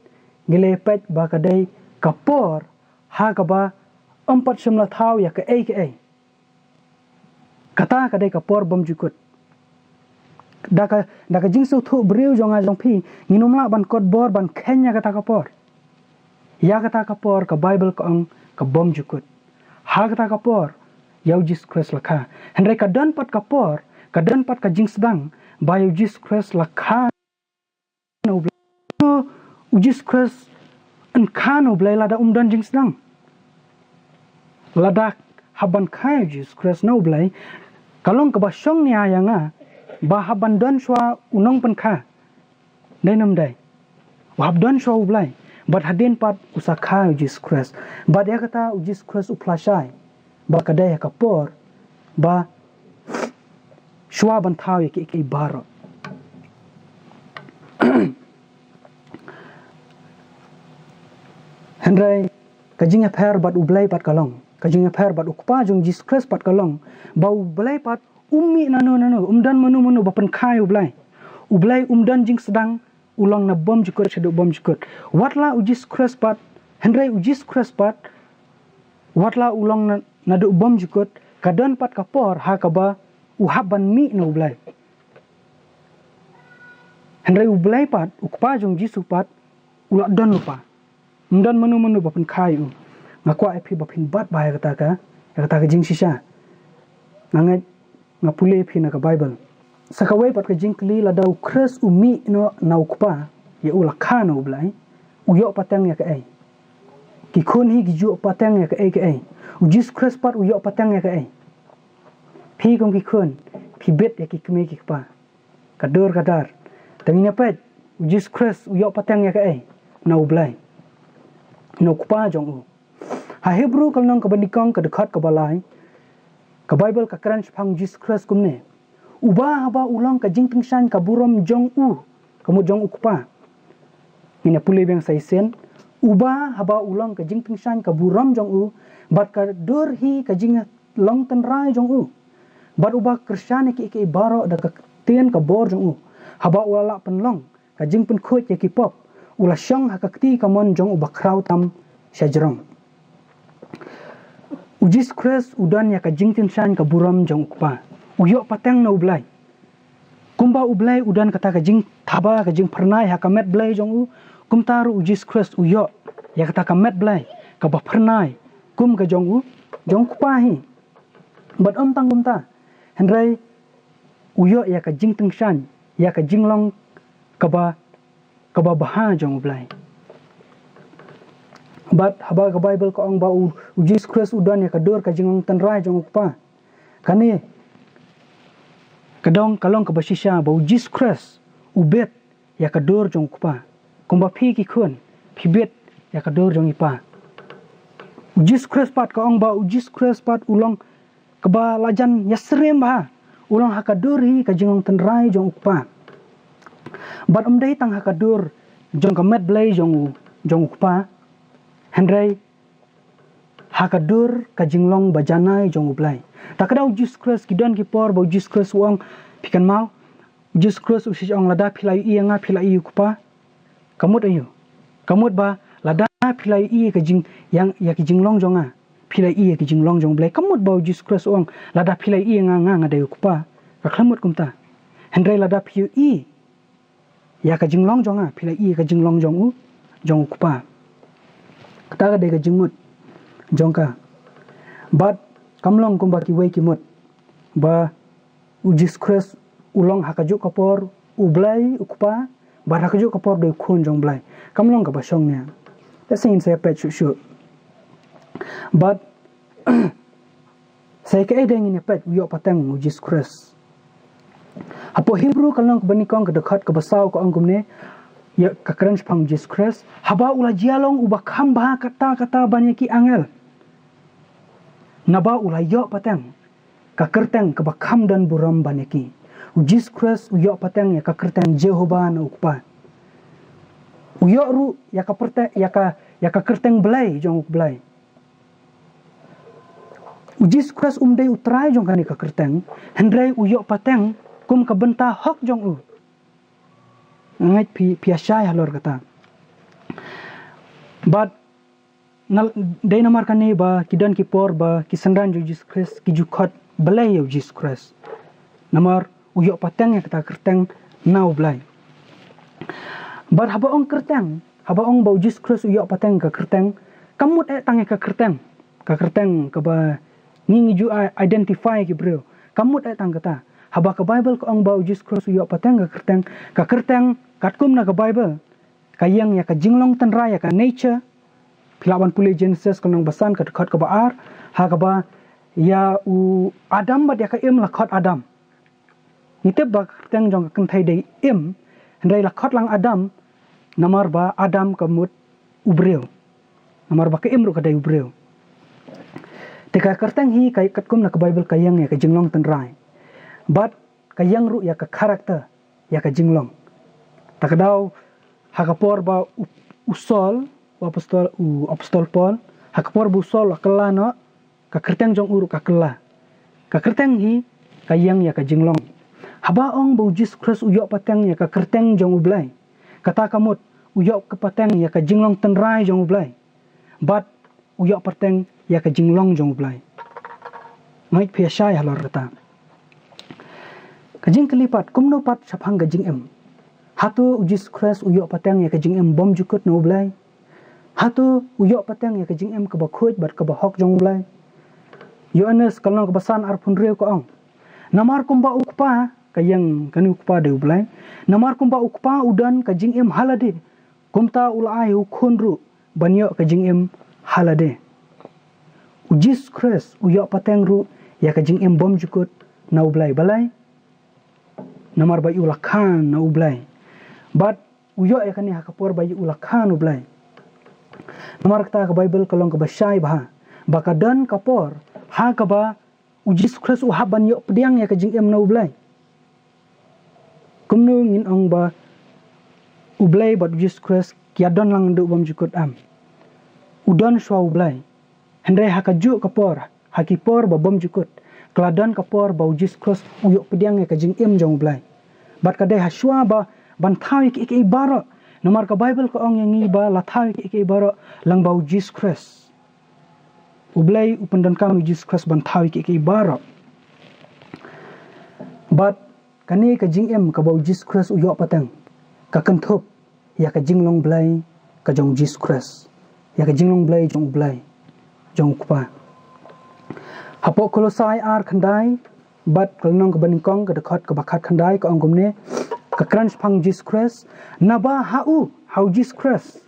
ngi la peit ba ka dei ka por ha kaba ym pat shym la thaw ïa kaei kaei. Kata ka dei ka por bymjukut. Da ka, da ka jingsngewthuh briew jong nga jong phi, ngin ym lah ban kot bor ban kheiñ ïa kata ka por. Ïa kata ka por ka Baibl ka ong ka bymjukut. Ha kata ka por ïa u Jisu Khrist la kha. Hynrei ka don pat ka por, ka don pat ka jingsdang ba ïa u Jisu Khrist la kha na U Blei. U Jisu Khrist un kha na U Blei lada um don jingsdang. Lada hap ban kha ïa u Jisu Khrist na U Blei, ka long kaba shong nia ïa nga ba hap ban don shuwa u nongpynkha. Dei ne ym dei? U hap don shuwa U Blei. Bad hadien pat u sa kha ïa u Jisu Khrist. Bad ïa kata u Jisu Khrist u phla shai ba ka dei ha ka por ba shuwa ban thaw ïa kiei kiei baroh. Hynrei ka jingïapher bad U Blei pat ka long, ka jingïapher bad u Kpa jong Jisu Khrist pat ka long ba U Blei pat um mih nano nano, um don mano mano ba pynkha ïa U Blei. U Blei um don jingsdang, u long na bymjukut shaduh bymjukut. Wat la u Jisu Khrist pat, hynrei u Jisu Khrist pat, wat la u long na, naduh bymjukut, ka don pat ka por ha kaba u hap ban mih na U Blei. Hynrei U Blei pat, u Kpa jong Jisu pat, u la don lypa. Um don mano mano ba pynkha ïa u. Nga kwah ïa phi ba phin bat bha ïa kata ka, ïa kata ka jingshisha. Nga ngeit, nga pule ïa phi na ka Baibl. Sa kawei pat ka jingkylli, lada u Khrist u mih noh na u Kpa, ïa u la kha na U Blei, u ïoh pateng ïa kaei? Ki khun hi ki ju ïoh pateng ïa kaei kaei? U Jisu Khrist pat u ïoh pateng ïa kaei? Phi kum ki khun, phi bit ïa ki kmie ki kpa. Ka dur ka dar. Te ngin ïa peit, u Jisu Khrist u ïoh pateng ïa kaei na U Blei, na u Kpa jong u? Ha Hebru ka lynnong kaba nyngkong ka dkhot kaba lai, ka Baibl ka kren shaphang u Jisu Khrist kumne: Uba haba u long ka jingtyngshaiñ ka burom jong u, ka mut jong u Kpa. Ngin ïa pule biang sa shisien. Uba haba u long ka jingtyngshaiñ ka burom jong u, bad ka dur hi ka jinglong tynrai jong u, bad uba kyrshan ïa kiei kiei baroh da ka ktien ka bor jong u, haba u la lah pynlong ka jingpynkhuid ïa ki pop, u la shong ha ka kti kamon jong u Bakhraw tam shajrong. U Jisu Khrist u don ïa ka jingtyngshaiñ ka burom jong u Kpa. U ïoh pateng na U Blei. Kumba U Blei u don kata ka jingthaba, ka jingphyrnai ha ka met Blei jong u, kumta ruh u Jisu Khrist u ïoh ïa kata ka met Blei kaba phyrnai kum ka jong u, jong u Kpa hi. Bad ym tang kumta, hynrei u ïoh ïa ka jingtyngshaiñ, ïa ka jinglong kaba, kaba bha jong U Blei. Bad haba ka Baibl ka ong ba u, u Jisu Khrist u don ïa ka dur ka jinglong tynrai jong u Kpa. Kane ka dong ka long kaba shisha ba u Jisu Khrist u bit ïa ka dur jong u Kpa. Kumba phi ki khun, phi bit ïa ka dur jong i Pa. U Jisu Khrist pat ka ong ba u Jisu Khrist pat u long kaba la jan ïasyriem bha. U long ha ka dur hi ka jinglong tynrai jong u Kpa. Bad ym dei tang ha ka dur jong ka met Blei jong u, jong u Kpa. Hynrei ha ka dur ka jinglong ba janai jong u Blei. Ta ka daw u Jisu Khrist, ki don ki por ba u Jisu Khrist u ong, phi kynmaw, u Jisu Khrist u sa ong, lada phi la ïohi ïa nga phi la ïohi ïa u Kpa. Ka mut aïu? Ka mut ba lada phi la ïohi ïa ka jing, ïa, ïa ki jinglong jong nga, phi la ïohi ïa ki jinglong jong u Blei. Ka mut ba u Jisu Khrist u ong, lada phi la ïohi ïa nga, nga, nga dei u Kpa. Ka khlem mut kumta. Hynrei lada phi ïohi ïa ka jinglong jong nga, phi la ïohi ïa ka jinglong jong u, jong u Kpa. Kata ka dei ka jingmut jong ka. Bad kam long kumba kiwei ki mut ba u Jisu Khrist u long ha kajuh ka por u Blei u Kpa, bad ha kajuh ka por u dei u Khun jong u Blei. Kam long kaba shong nia. Te sa ngin sa ïa peit shuh shuh. Bad sa kaei de ngin ïa peit u ïoh pateng u Jisu Khrist. Hapoh Hebru ka lynnong kaba nyngkong ka dkhot kaba saw ka ong kumne, ïa ka kren shaphang u Jisu Khrist, haba u la jia long uba kham bha katta katta ban ïa ki angel. Naba u la ïoh pateng ka kyrteng kaba kham don burom ban ïa ki. U Jisu Khrist u ïoh pateng ïa ka kyrteng Jehovah na u Kpa. U ïoh ruh ïa ka pyrte-, ïa ka, ïa ka kyrteng Blei jong u Blei. U Jisu Khrist um dei u trai jong kane ka kyrteng, hynrei u ïoh pateng kum ka bynta hok jong u. Nga ngeit phi, phi ïa shai halor kata. Bad nga, dei namar kane ba ki don ki por ba ki synran jong u Jisu Khrist ki ju khot Blei ïa u Jisu Khrist. Namar u ïoh pateng ïa kata ka kyrteng na u Blei. Bad haba ong kyrteng, haba ong ba u Jisu Khrist u ïoh pateng ka kyrteng, kam mut eh tang ïa ka kyrteng. Ka kyrteng kaba ngi, ngi ju i-, identify ki briew. Kam mut eh tang kata. Haba ka Baibl ka ong ba u Jisu Khrist u ïoh pateng ka kyrteng, ka kyrteng katkum na ka Baibl ka ïeng ïa ka jinglong tynrai, ïa ka nature. Phi lah ban pule Genesis ka lynnong ba san ka dkhot kaba ar, ha kaba ïa u Adam bad ïa ka Im la khot Adam. Ngi tip ba ka kyrteng jong ka kynthei dei Im, hynrei la khot lang Adam, namar ba Adam ka mut u briew. Namar ba ka Im ruh ka dei u briew. Te ka kyrteng hi ka katkum na ka Baibl ka ïeng ïa ka jinglong tynrai. Bad ka ïeng ruh ïa ka character, ïa ka jinglong. Ta ka daw ha ka por ba u, u Saul, u apostol, u apostol Paul, ha ka por ba u Saul u kylla noh, ka kyrteng jong u ruh ka kylla. Ka kyrteng hi ka ïeng ïa ka jinglong. Haba ong ba u Jisu Khrist u ïoh pateng ïa ka kyrteng jong u Blei, kata ka mut u ïoh ka pateng ïa ka jinglong tynrai jong u Blei. Bad u ïoh pateng ïa ka jinglong jong u Blei. Nga ngeit phi ïa shai halor kata. Ka jingkylli pat, kumno pat shaphang ka jingim? Hato u Jisu Khrist u ïoh pateng ïa ka jingim bymjukut na u Blei? Hato u ïoh pateng ïa ka jingim kaba khuid bad kaba hok jong u Blei? Ïoannis ka lynnong kaba san arphew hynriew ka ong, namar kumba u Kpa, ka ïeng kane u Kpa dei u Blei, namar kumba u Kpa u don ka jingim ha lade, kumta u la ai u Khun ruh ban ïoh ka jingim ha lade. U Jisu Khrist u ïoh pateng ruh ïa ka jingim bymjukut na u Blei. Balei? Namar ba ïa u la kha na u Blei. Bad u ïoh ïa kane ha ka por ba ïa u la kha na u Blei. Namar kata ka Baibl ka long kaba shai bha ba ka don ka por ha kaba u Jisu Khrist u hap ban ïoh pdiang ïa ka jingim na u Blei. Kumno ngin ong ba u Blei bad u Jisu Khrist ki ïa don lang naduh bymjukut? Em. U don shuwa u Blei. Hynrei ha kajuh ka por, ha ki por ba bymjukut, ka la don ka por ba u Jisu Khrist u ïoh pdiang ïa ka jingim jong u Blei. Bad ka dei ha shuwa ba ban thaw ïa kiei kiei baroh. Namar ka Baibl ka ong ïa ngi ba la thaw ïa kiei kiei baroh lyngba u Jisu Khrist. U Blei u pyndonkam u Jisu Khrist ban thaw ïa kiei kiei baroh. Bad kane ka jingim kaba u Jisu Khrist u ïoh pateng, ka kynthup ïa ka jinglong Blei ka jong u Jisu Khrist, ïa ka jinglong Blei jong u Blei, jong u Kpa. Hapoh Kolosai ar khyndai bad ka lynnong kaba nyngkong ka dkhot kaba khat khyndai ka ong kumne, ka kren shaphang u Jisu Khrist, naba ha u, ha u Jisu Khrist,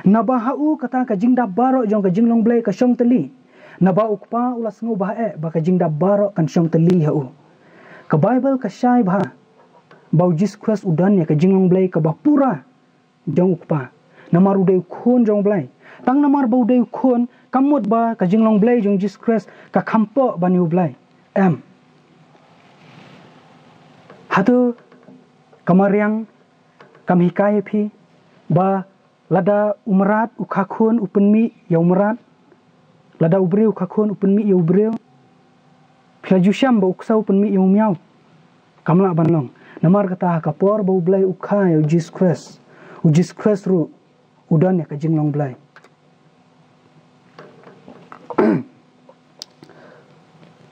Naba ha u kata ka jingdap baroh jong ka jinglong Blei ka shong tylli. Naba u Kpa u la sngewbha eh ba ka jingdap baroh kan shong tylli ha u. Ka Baibl ka shai bha ba u Jisu Khrist u don ïa ka jinglong Blei kaba pura jong u Kpa. Namar u dei u Khun jong u Blei. Tang namar ba u dei u Khun, kam mut ba ka jinglong Blei jong u Jisu Khrist ka kham poh ban ïa u Blei. Em. Hato ka mariang kam hikai ïa phi ba lada u mrad u kha khun u pynmih ïa u mrad, lada u briew u kha khun u pynmih ïa u briew? Phi la ju shem ba u ksew u pynmih ïa u miaw? Kam lah ban long. Namar kata ha ka por ba u Blei u kha ïa u Jisu Khrist, u Jisu Khrist ruh u don ïa ka jinglong Blei.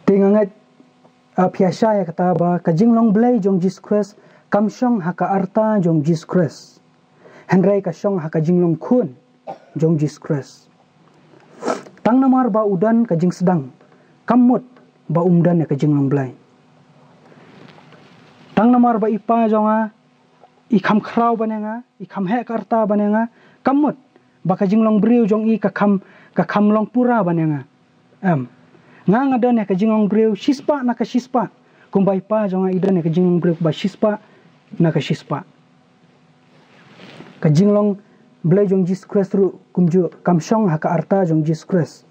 Te nga ngeit, ah, phi ïa shai ïa kata ba ka jinglong Blei jong u Jisu Khrist kam shong ha ka arta jong u Jisu Khrist. Hynrei ka shong ha ka jinglong khun jong u Jisu Khrist. Tang namar ba u don ka jingsdang, kam mut ba um don ïa ka jinglong Blei. Tang namar ba i pa jong nga i kham khraw ban ïa nga, i kham heh ka arta ban ïa nga, kam mut ba ka jinglong briew jong i ka kham, ka kham long pura ban ïa nga. Em. Nga nga don ïa ka jinglong briew shispah na ka shispah, kumba i pa jong nga i don ïa ka jinglong briew ba shispah na ka shispah. Ka jinglong Blei jong u Jisu Khrist ruh kumjuh kam shong ha ka arta jong u Jisu Khrist.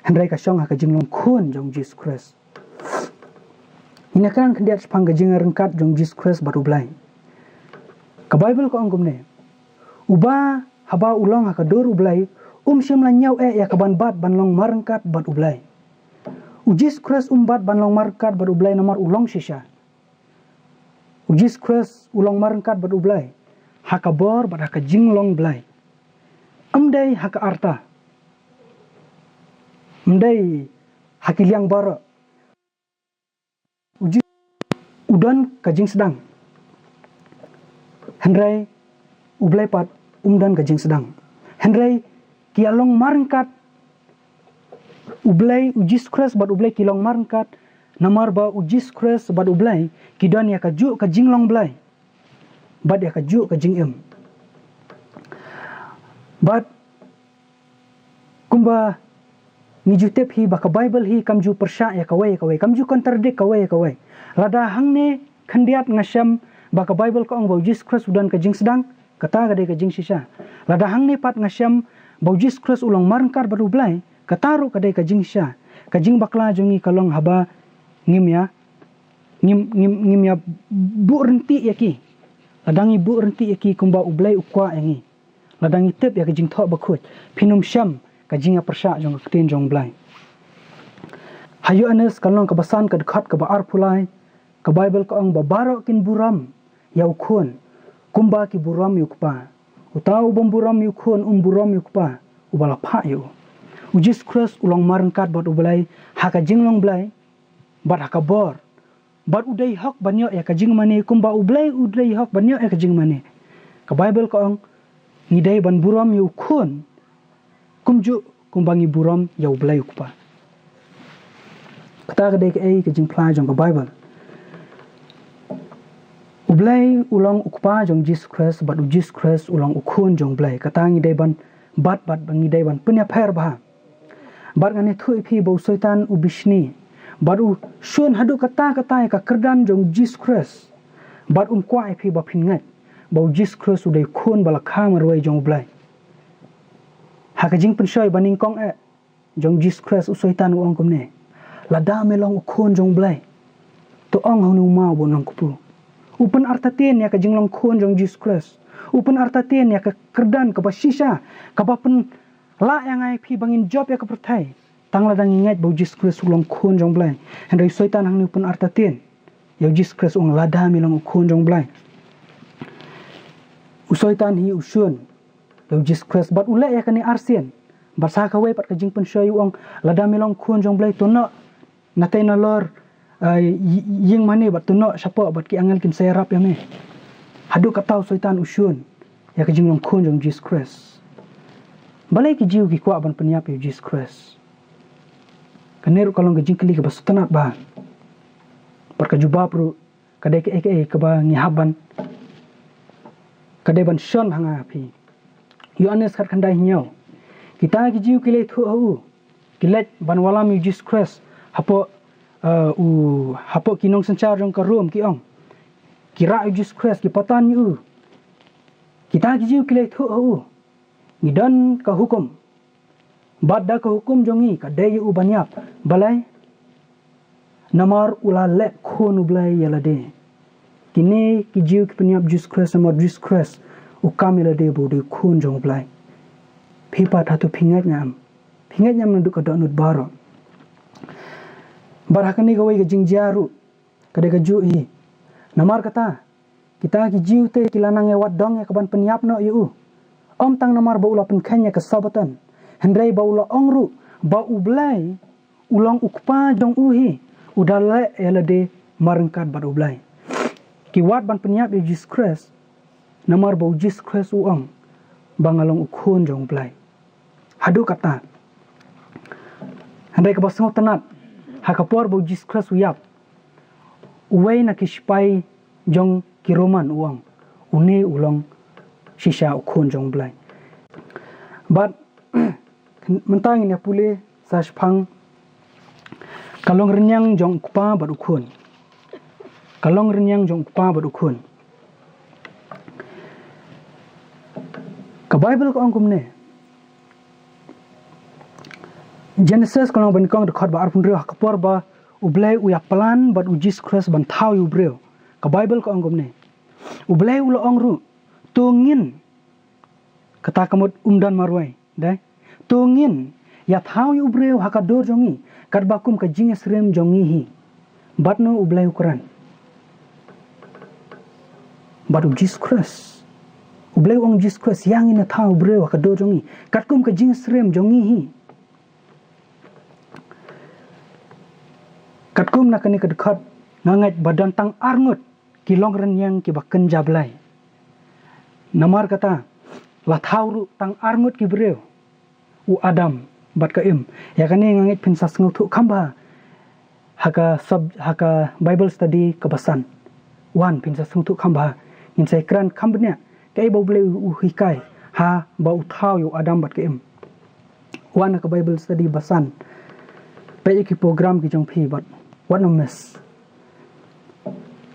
Hynrei ka shong ha ka jinglong khun jong u Jisu Khrist. Ngin ïa kren khyndiat shaphang ka jingryngkat jong u Jisu Khrist bad u Blei. Ka Baibl ka ong kumne. Uba haba u long ha ka dur u Blei, um shym la ñiew eh ïa kaban bat ban long marryngkat bad u Blei. U Jisu Khrist um bat ban long marryngkat bad u Blei namar u long shisha. U Jisu Khrist u long marryngkat bad u Blei ha ka bor bad ha ka jinglong Blei. Ym dei ha ka arta. Ym dei ha ki liang baroh. U Jisu u don ka jingsdang. Hynrei u Blei pat um don ka jingsdang. Hynrei ki ïa long marryngkat, u Blei, u Jisu Khrist bad u Blei ki long marryngkat, namar ba u Jisu Khrist bad u Blei ki don ïa kajuh ka jinglong Blei bad ïa kajuh ka jingim. Bad kumba ngi ju tip hi ba ka Baibl hi kam ju pyrshah ïa kawei ïa kawei, kam ju contradict kawei ïa kawei. Lada hangne khyndiat nga shem ba ka Baibl ka ong ba u Jisu Khrist u don ka jingsdang, kata ka dei ka jingshisha. Lada hangne pat nga shem ba u Jisu Khrist u long marryngkat bad u Blei, kata ruh ka dei ka jingshisha. Ka jingbakla jong ngi ka long haba ngim ïa, ngim, ngim, ngim ïa buh ryntih ïa ki. Lada ngi buh ryntih ïa ki kumba u Blei u kwah ïa ngi, lada ngi tip ïa ka jingthoh bakhuid, phin ym shem ka jingïapyrshah jong ka ktien jong u Blei. Ha Ïoannis ka lynnong kaba san ka dkhot kaba arphew lai, ka Baibl ka ong ba baroh kin burom ïa u Khun kumba ki burom ïa u Kpa. Uta u bym burom ïa u Khun um burom ïa u Kpa uba la phah ïa u. U Jisu Khrist u long marryngkat bad u Blei ha ka jinglong Blei bad ha ka bor. Bad u dei hok ban ïoh ïa ka jingmane kumba u Blei u dei hok ban ïoh ïa ka jingmane. Ka Baibl ka ong ngi dei ban burom ïa u Khun kumjuh kumba ngi burom ïa u Blei u Kpa. Kata ka dei kaei ka jingphla jong ka Baibl. U Blei u long u Kpa jong u Jisu Khrist bad u Jisu Khrist u long u Khun jong u Blei. Kata ngi dei ban bat, bad ngi dei ban pynïapher bha. Bad ngan ïathuh ïa phi ba u Soitan u bishni bad u shun haduh katta katta ïa ka kyrdan jong u Jisu Khrist. Bad um kwah ïa phi ba phin ngeit ba u Jisu Khrist u dei u Khun ba la kha marwei jong u Blei. Ha ka jingpynshoi banyngkong eh jong u Jisu Khrist, u Soitan u ong kumne, lada me long u Khun jong u Blei, to ong ha une u maw ba un long kpu. U pynartatien ïa ka jinglong Khun jong u Jisu Khrist. U pynartatien ïa ka kyrdan kaba shisha kaba pynlah ïa nga ïa phi ba ngin jop ïa ka pyrthei tang lada ngi ngeit ba u Jisu Khrist u long Khun jong u Blei. Hynrei u Soitan hangne u pynartatien ïa u Jisu Khrist, u ong lada me long u Khun jong u Blei. U Soitan hi u shun ïa u Jisu Khrist bad u leh ïa kane arsien. Bad sa kawei pat ka jingpynshoi u ong, lada me long Khun jong u Blei, to noh natei nalor, eh, ï-, ïing mane bad to noh shapoh bad ki angel kin sa ïarap ïa me. Haduh katta u Soitan u shun ïa ka jinglong Khun jong u Jisu Khrist. Balei ki Jiw ki kwah ban pynïap ïa u Jisu Khrist? Kane ruh ka long ka jingkylli kaba sngewtynnat bha. Bad ka jubab ruh ka dei kaei kaei kaba ngi hap ban, ka dei ban shon ha nga ha phi. Ïoannis khatkhyndai hynñiew. Kita ki Jiw ki la ïathuh ha u, ki leit ban wallam ïa u Jisu Khrist hapoh, eh, u, hapoh ki nongsynshar jong ka Rom, ki ong, ki rah ïa u Jisu Khrist, ki patan ïa u. Kita ki Jiw ki la ïathuh ha u, ngi don ka hukum, bad da ka hukum jong ngi ka dei ïa u ban ïap. Balei? Namar u la leh Khun u Blei ïa lade. Kine ki Jiw ki pynïap Jisu Khrist namar Jisu Khrist u kam ïa lade ba u dei Khun jong u Blei. Phi pat hato phi ngeit ne em? Phi ngeit ne em naduh ka dohnud baroh? Bad ha kane kawei ka jingjia ruh ka dei kajuh hi. Namar kata, kita ki Jiw te ki la nang ïa wad dong ïa kaban pynïap noh ïa u, ym tang namar ba u la pynkheiñ ïa ka Sabbaton, hynrei ba u la ong ruh ba U Blei u long U Kpa jong u hi, u da leh ïa lade marryngkat bad U Blei. Ki wad ban pynïap ïa u Jisu Khrist namar ba u Jisu Khrist u ong ba nga long u Khun jong U Blei. Haduh katta. Hynrei kaba sngewtynnat, ha ka por ba u Jisu Khrist u ïap, uwei na ki sipai jong ki Roman u ong, une u long shisha u Khun jong U Blei. Bad mynta ngin ïa pule sa shaphang ka longrynïeng jong U Kpa bad U Khun. Ka longrynïeng jong U Kpa bad U Khun. Ka Baibl ka ong kumne. Genesis ka lynnong ba nyngkong, dkhot ba arphew hynriew, ha ka por ba U Blei u ïa plan bad u Jisu Khrist ban thaw ïa u briew, ka Baibl ka ong kumne. U Blei u la ong ruh, to ngin, kata ka mut um don marwei, dei. To ngin ïa thaw ïa u briew ha ka dur jong ngi, katba kum ka jingïasyriem jong ngi hi. Bad no U Blei u kren? Bad u Jisu Khrist. U Blei u ong Jisu Khrist, ïa ngin ïa thaw ïa u briew ha ka dur jong ngi, katkum ka jingïasyriem jong ngi hi. Katkum na kane ka dkhot, nga ngeit ba don tang arngut ki longrynïeng kiba kynja Blei. Namar kata, la thaw ruh tang arngut ki briew, u Adam bad ka Im. Ïa kane nga ngeit phin sa sngewthuh kham bha ha ka sub-, ha ka Bible study kaba san. Wan phin sa sngewthuh kham bha. Ngin sa ïakren kham bniah kaei ba U Blei u hikai haba u thaw ïa u Adam bad ka Im. Wan ha ka Bible study ba san. Peit ïa ki program ki jong phi bad wat nym miss.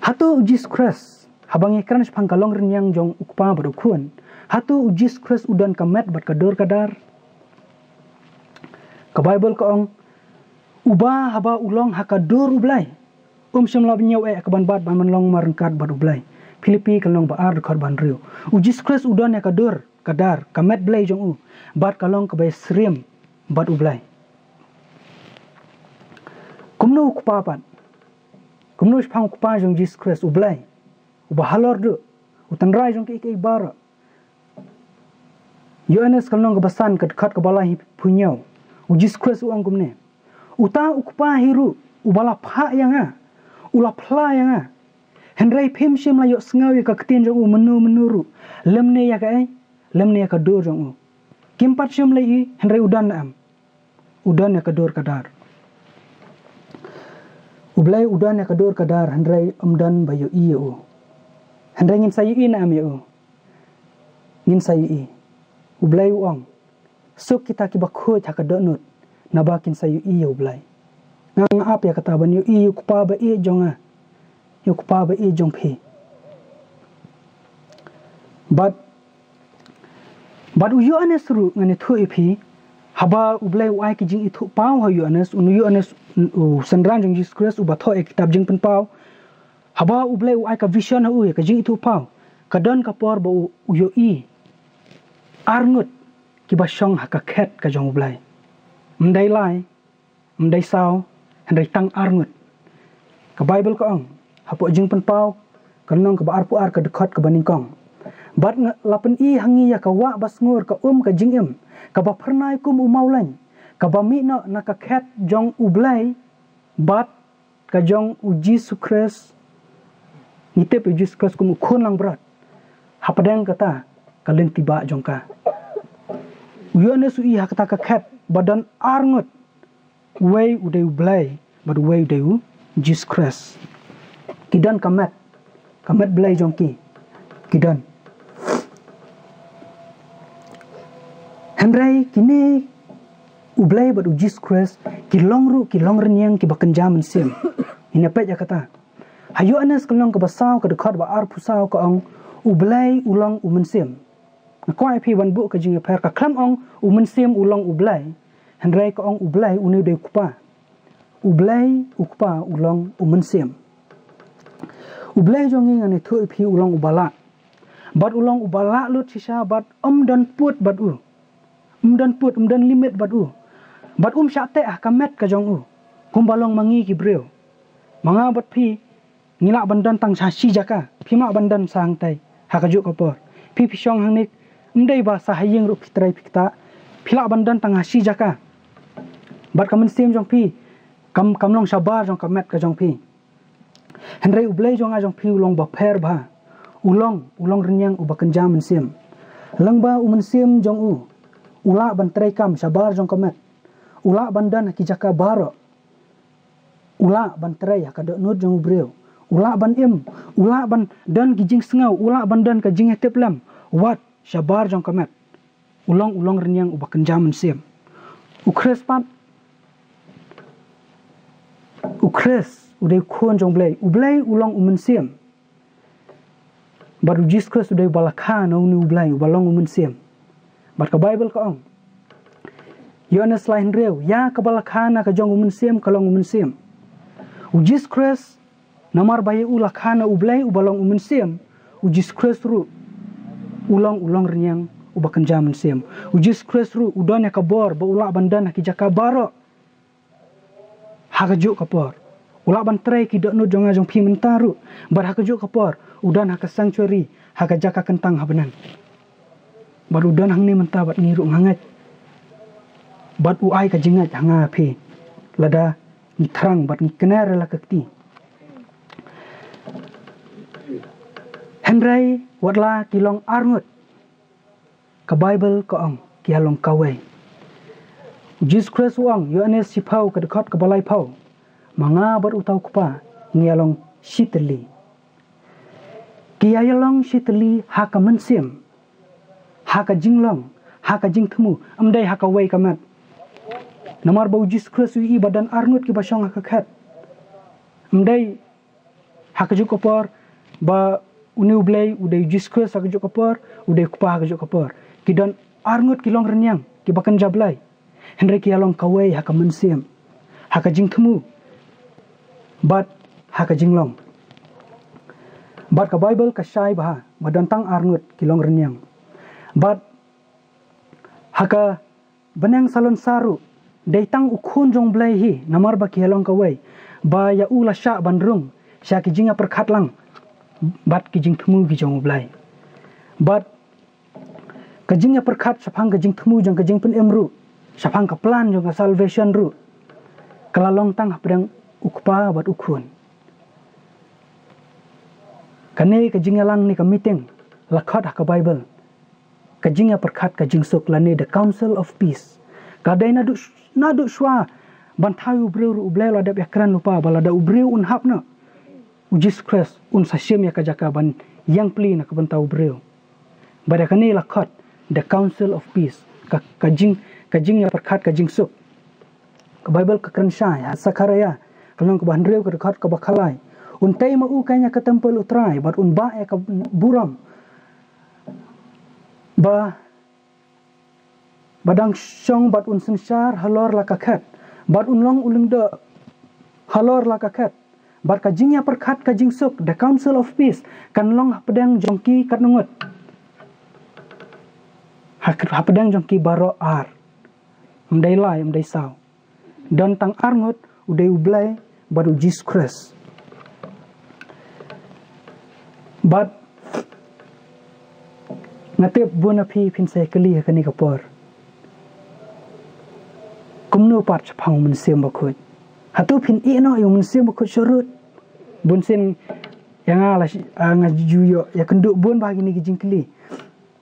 Hato u Jisu Khrist, haba ngi kren shaphang ka longrynïeng jong U Kpa bad U Khun, hato u Jisu Khrist u don ka met bad ka dur ka dar? Ka Baibl ka ong, uba haba u long ha ka dur U Blei, um shym la ban ïoh eh kaban bat ban long marryngkat bad U Blei. Philippi ka lynnong ba ar, dkhot ba hynriew. U Jisu Khrist u don ïa ka dur ka dar, ka met Blei jong u, bad ka long kaba ïasyriem bad U Blei. Kumno U Kpa pat? Kumno shaphang U Kpa jong Jisu Khrist, U Blei uba halor duh, u tynrai jong kiei kiei baroh? Ïoannis ka lynnong kaba san, ka dkhot kaba laiphew hynñiew. U Jisu Khrist u ong kumne. Uta U Kpa hi ruh, uba la phah ïa nga, u la phla ïa nga. Hynrei phim shym la ïohsngew ïa ka ktien jong u mynno mynno ruh, lymne ïa kaei, lymne ïa ka dur jong u. Kim pat shym la ïohi, hynrei u don ne em? U don ïa ka dur ka dar. U Blei u don ïa ka dur ka dar, hynrei ym don ba ïohi ïa u. Hynrei ngin sa ïohi ne em ïa u? Ngin sa ïohi. U Blei u ong, suk kita kiba khuid ha ka dohnud, naba kin sa ïohi ïa U Blei. Nga nga ap ïa kata ban ïohi ïa U Kpa ba ïeit jong nga, ïa U Kpa ba ïeit jong phi. Bad, bad u Ïoannis ruh ngan ïathuh ïa phi, haba U Blei u ai ka jingithuhpaw ha u Ïoannis, u Ïoannis, u synran jong Jisu Khrist uba thoh ïa ka kitab Jingpynpaw, haba U Blei u ai ka vision ha u ïa ka jingithuhpaw, ka don ka por ba u, u ïohi arngut kiba shong ha ka khet ka jong U Blei. Ym dei lai, ym dei saw, hynrei tang arngut. Ka Baibl ka ong, hapoh Jingpynpaw, ka lynnong kaba arphew ar, ka dkhot kaba nyngkong. Bad nga la pyni ha ngi ïa ka wah ba sngur ka um ka jingim, kaba phyrnai kum u mawleiñ, kaba mih noh na ka khet jong U Blei, bad ka jong u Jisu Khrist. Ngi tip ïa u Jisu Khrist kum u Khun langbrot. Hapdeng kata ka lynti bah jong ka, u Ïoannis u i ha kata ka khet ba don arngut. Uwei u dei U Blei bad uwei u dei u Jisu Khrist. Ki don ka met, ka met Blei jong ki. Ki don. Hynrei kine U Blei bad U Jisu Khrist ki long ruh ki long rynïeng kiba kynja mynsiem. Ngin ïa peit ïa kata ha Ïoannis ka lynnong kaba saw ka dkhot ba arphew saw ka ong, U Blei u long U Mynsiem. Nga kwah ïa phi ban buh ka jingïapher, ka khlem ong U Mynsiem u long U Blei, hynrei ka ong U Blei une u dei U Kpa. U Blei U Kpa u long U Mynsiem. U Blei jong ngi ngan ïathuh ïa phi u long uba lah. Bad u long uba lah lut shisha bad ym don pud bad u. Ym don pud, ym don limit bad u. Bad um shah teh ha ka met ka jong u. Kumba long ma ngi ki briew. Ma nga bad phi ngi lah ban don tang ha shi jaka. Phim lah ban don sa hangtai ha kajuh ka por. Phi phi shong hangne, ym dei ba sa ha ïing ruh phi trei phi ktah. Phi lah ban don tang ha shi jaka. Bad ka mynsiem jong phi kam, kam long shabar jong ka met ka jong phi. Hynrei U Blei jong nga jong phi u long bapher bha. U long, u long rynïeng uba kynja mynsiem. Lyngba U Mynsiem jong u, u lah ban treikam shabar jong ka met. U lah ban don ha ki jaka baroh. U lah ban trei ha ka dohnud jong u briew. U lah ban im, u lah ban don ki jingsngew, u lah ban don ka jingïatiplem wat shabar jong ka met. U long, u long rynïeng uba kynja mynsiem. U Khrist pat, U Khrist u dei u Khun jong U Blei. U Blei u long U Mynsiem. Bad U Jisu Khrist u dei uba la kha na une U Blei uba long U Mynsiem. Bad ka Baibl ka ong, Ïoannis lai hynriew, ïa kaba la kha na ka jong U Mynsiem ka long U Mynsiem. U Jisu Khrist, namar ba ïa u la kha na U Blei uba long U Mynsiem, U Jisu Khrist ruh u long, u long rynïeng uba kynja mynsiem. U Jisu Khrist ruh u don ïa ka bor ba u lah ban don ha ki jaka baroh ha kajuh ka por. U lah ban trei ki dohnud jong nga jong phi mynta ruh. Bad ha kajuh ka por u don ha ka sanctuary, ha ka jaka kyntang ha bneng. Bad u don hangne mynta bad ngi ruh nga ngeit. Bad u ai ka jingngeit ha nga phi lada ngi thrang bad ngi kner la ka kti. Hynrei wat la ki long arngut, ka Baibl ka ong ki ïa long kawei. U Jisu Khrist u ong, Ïoannis shiphew ka dkhot kaba laiphew, ma nga bad uta u Kpa ngi ïa long shi tylli. Ki ïa ïa long shi tylli ha ka mynsiem, ha ka jinglong, ha ka jingthmu, ym dei ha kawei ka met. Namar ba U Jisu Khrist u ïohi ba don arngut kiba shong ha ka khet. Ym dei ha kajuh ka por ba une U Blei u dei U Jisu Khrist ha kajuh ka por, u dei U Kpa ha kajuh ka por. Ki don arngut ki long rynïeng kiba kynja Blei. Hynrei ki ïa long kawei ha ka mynsiem, ha ka jingthmu, bad ha ka jinglong. Bad ka Baibl ka shai bha ba don tang arngut ki long rynïeng. Bad ha ka bneng salonsar ruh dei tang u Khun jong U Blei hi, namar ba ki ïa long kawei, ba ïa u la shah ban rung sha ki jingïapyrkhat lang bad ki jingthmu ki jong U Blei. Bad ka jingïapyrkhat shaphang ka jingthmu jong ka jingpynim ruh, shaphang ka plan jong ka salvation ruh, ka la long tang hapdeng U Kpa bad U Khun. Kane ka jingïalang ne ka meeting la khot ha ka Baibl ka jingïapyrkhat ka jingsuk lane the Council of Peace. Ka dei naduh, naduh shuwa ban thaw ïa u briew ruh U Blei u la dep ïakren lypa ba lada u briew un hap noh, U Jisu Khrist un sa shim ïa ka jaka ban ïeng pli na ka bynta u briew. Bad ïa kane la khot the Council of Peace, ka, ka jing, ka jingïapyrkhat ka jingsuk. Ka Baibl ka kren shai ha Sakharaïa ka lynnong kaba hynriew ka dkhot kaba khatlai, un tei ma u kane ka templ U Trai bad un bah ïa ka burom ba ba dang shong bad un synshar halor la ka khet, bad un long u lyngdoh halor la ka khet. Bad ka jingïapyrkhat ka jingsuk, the Council of Peace, kan long hapdeng jong ki katno ngut? Ha, hapdeng jong ki baroh ar. Ym dei lai, ym dei saw. Don tang arngut, u dei U Blei bad U Jisu Khrist. Bad nga tip bun na phi phin sa ïa kylli ha kane ka por, kumno pat shaphang U Mynsiem Bakhuid? Hato phin ïeh noh ïa U Mynsiem Bakhuid sharud? Bun sien ïa nga la shi-, ah, nga ju ïoh ïa kynduh bun bha kine ki jingkylli.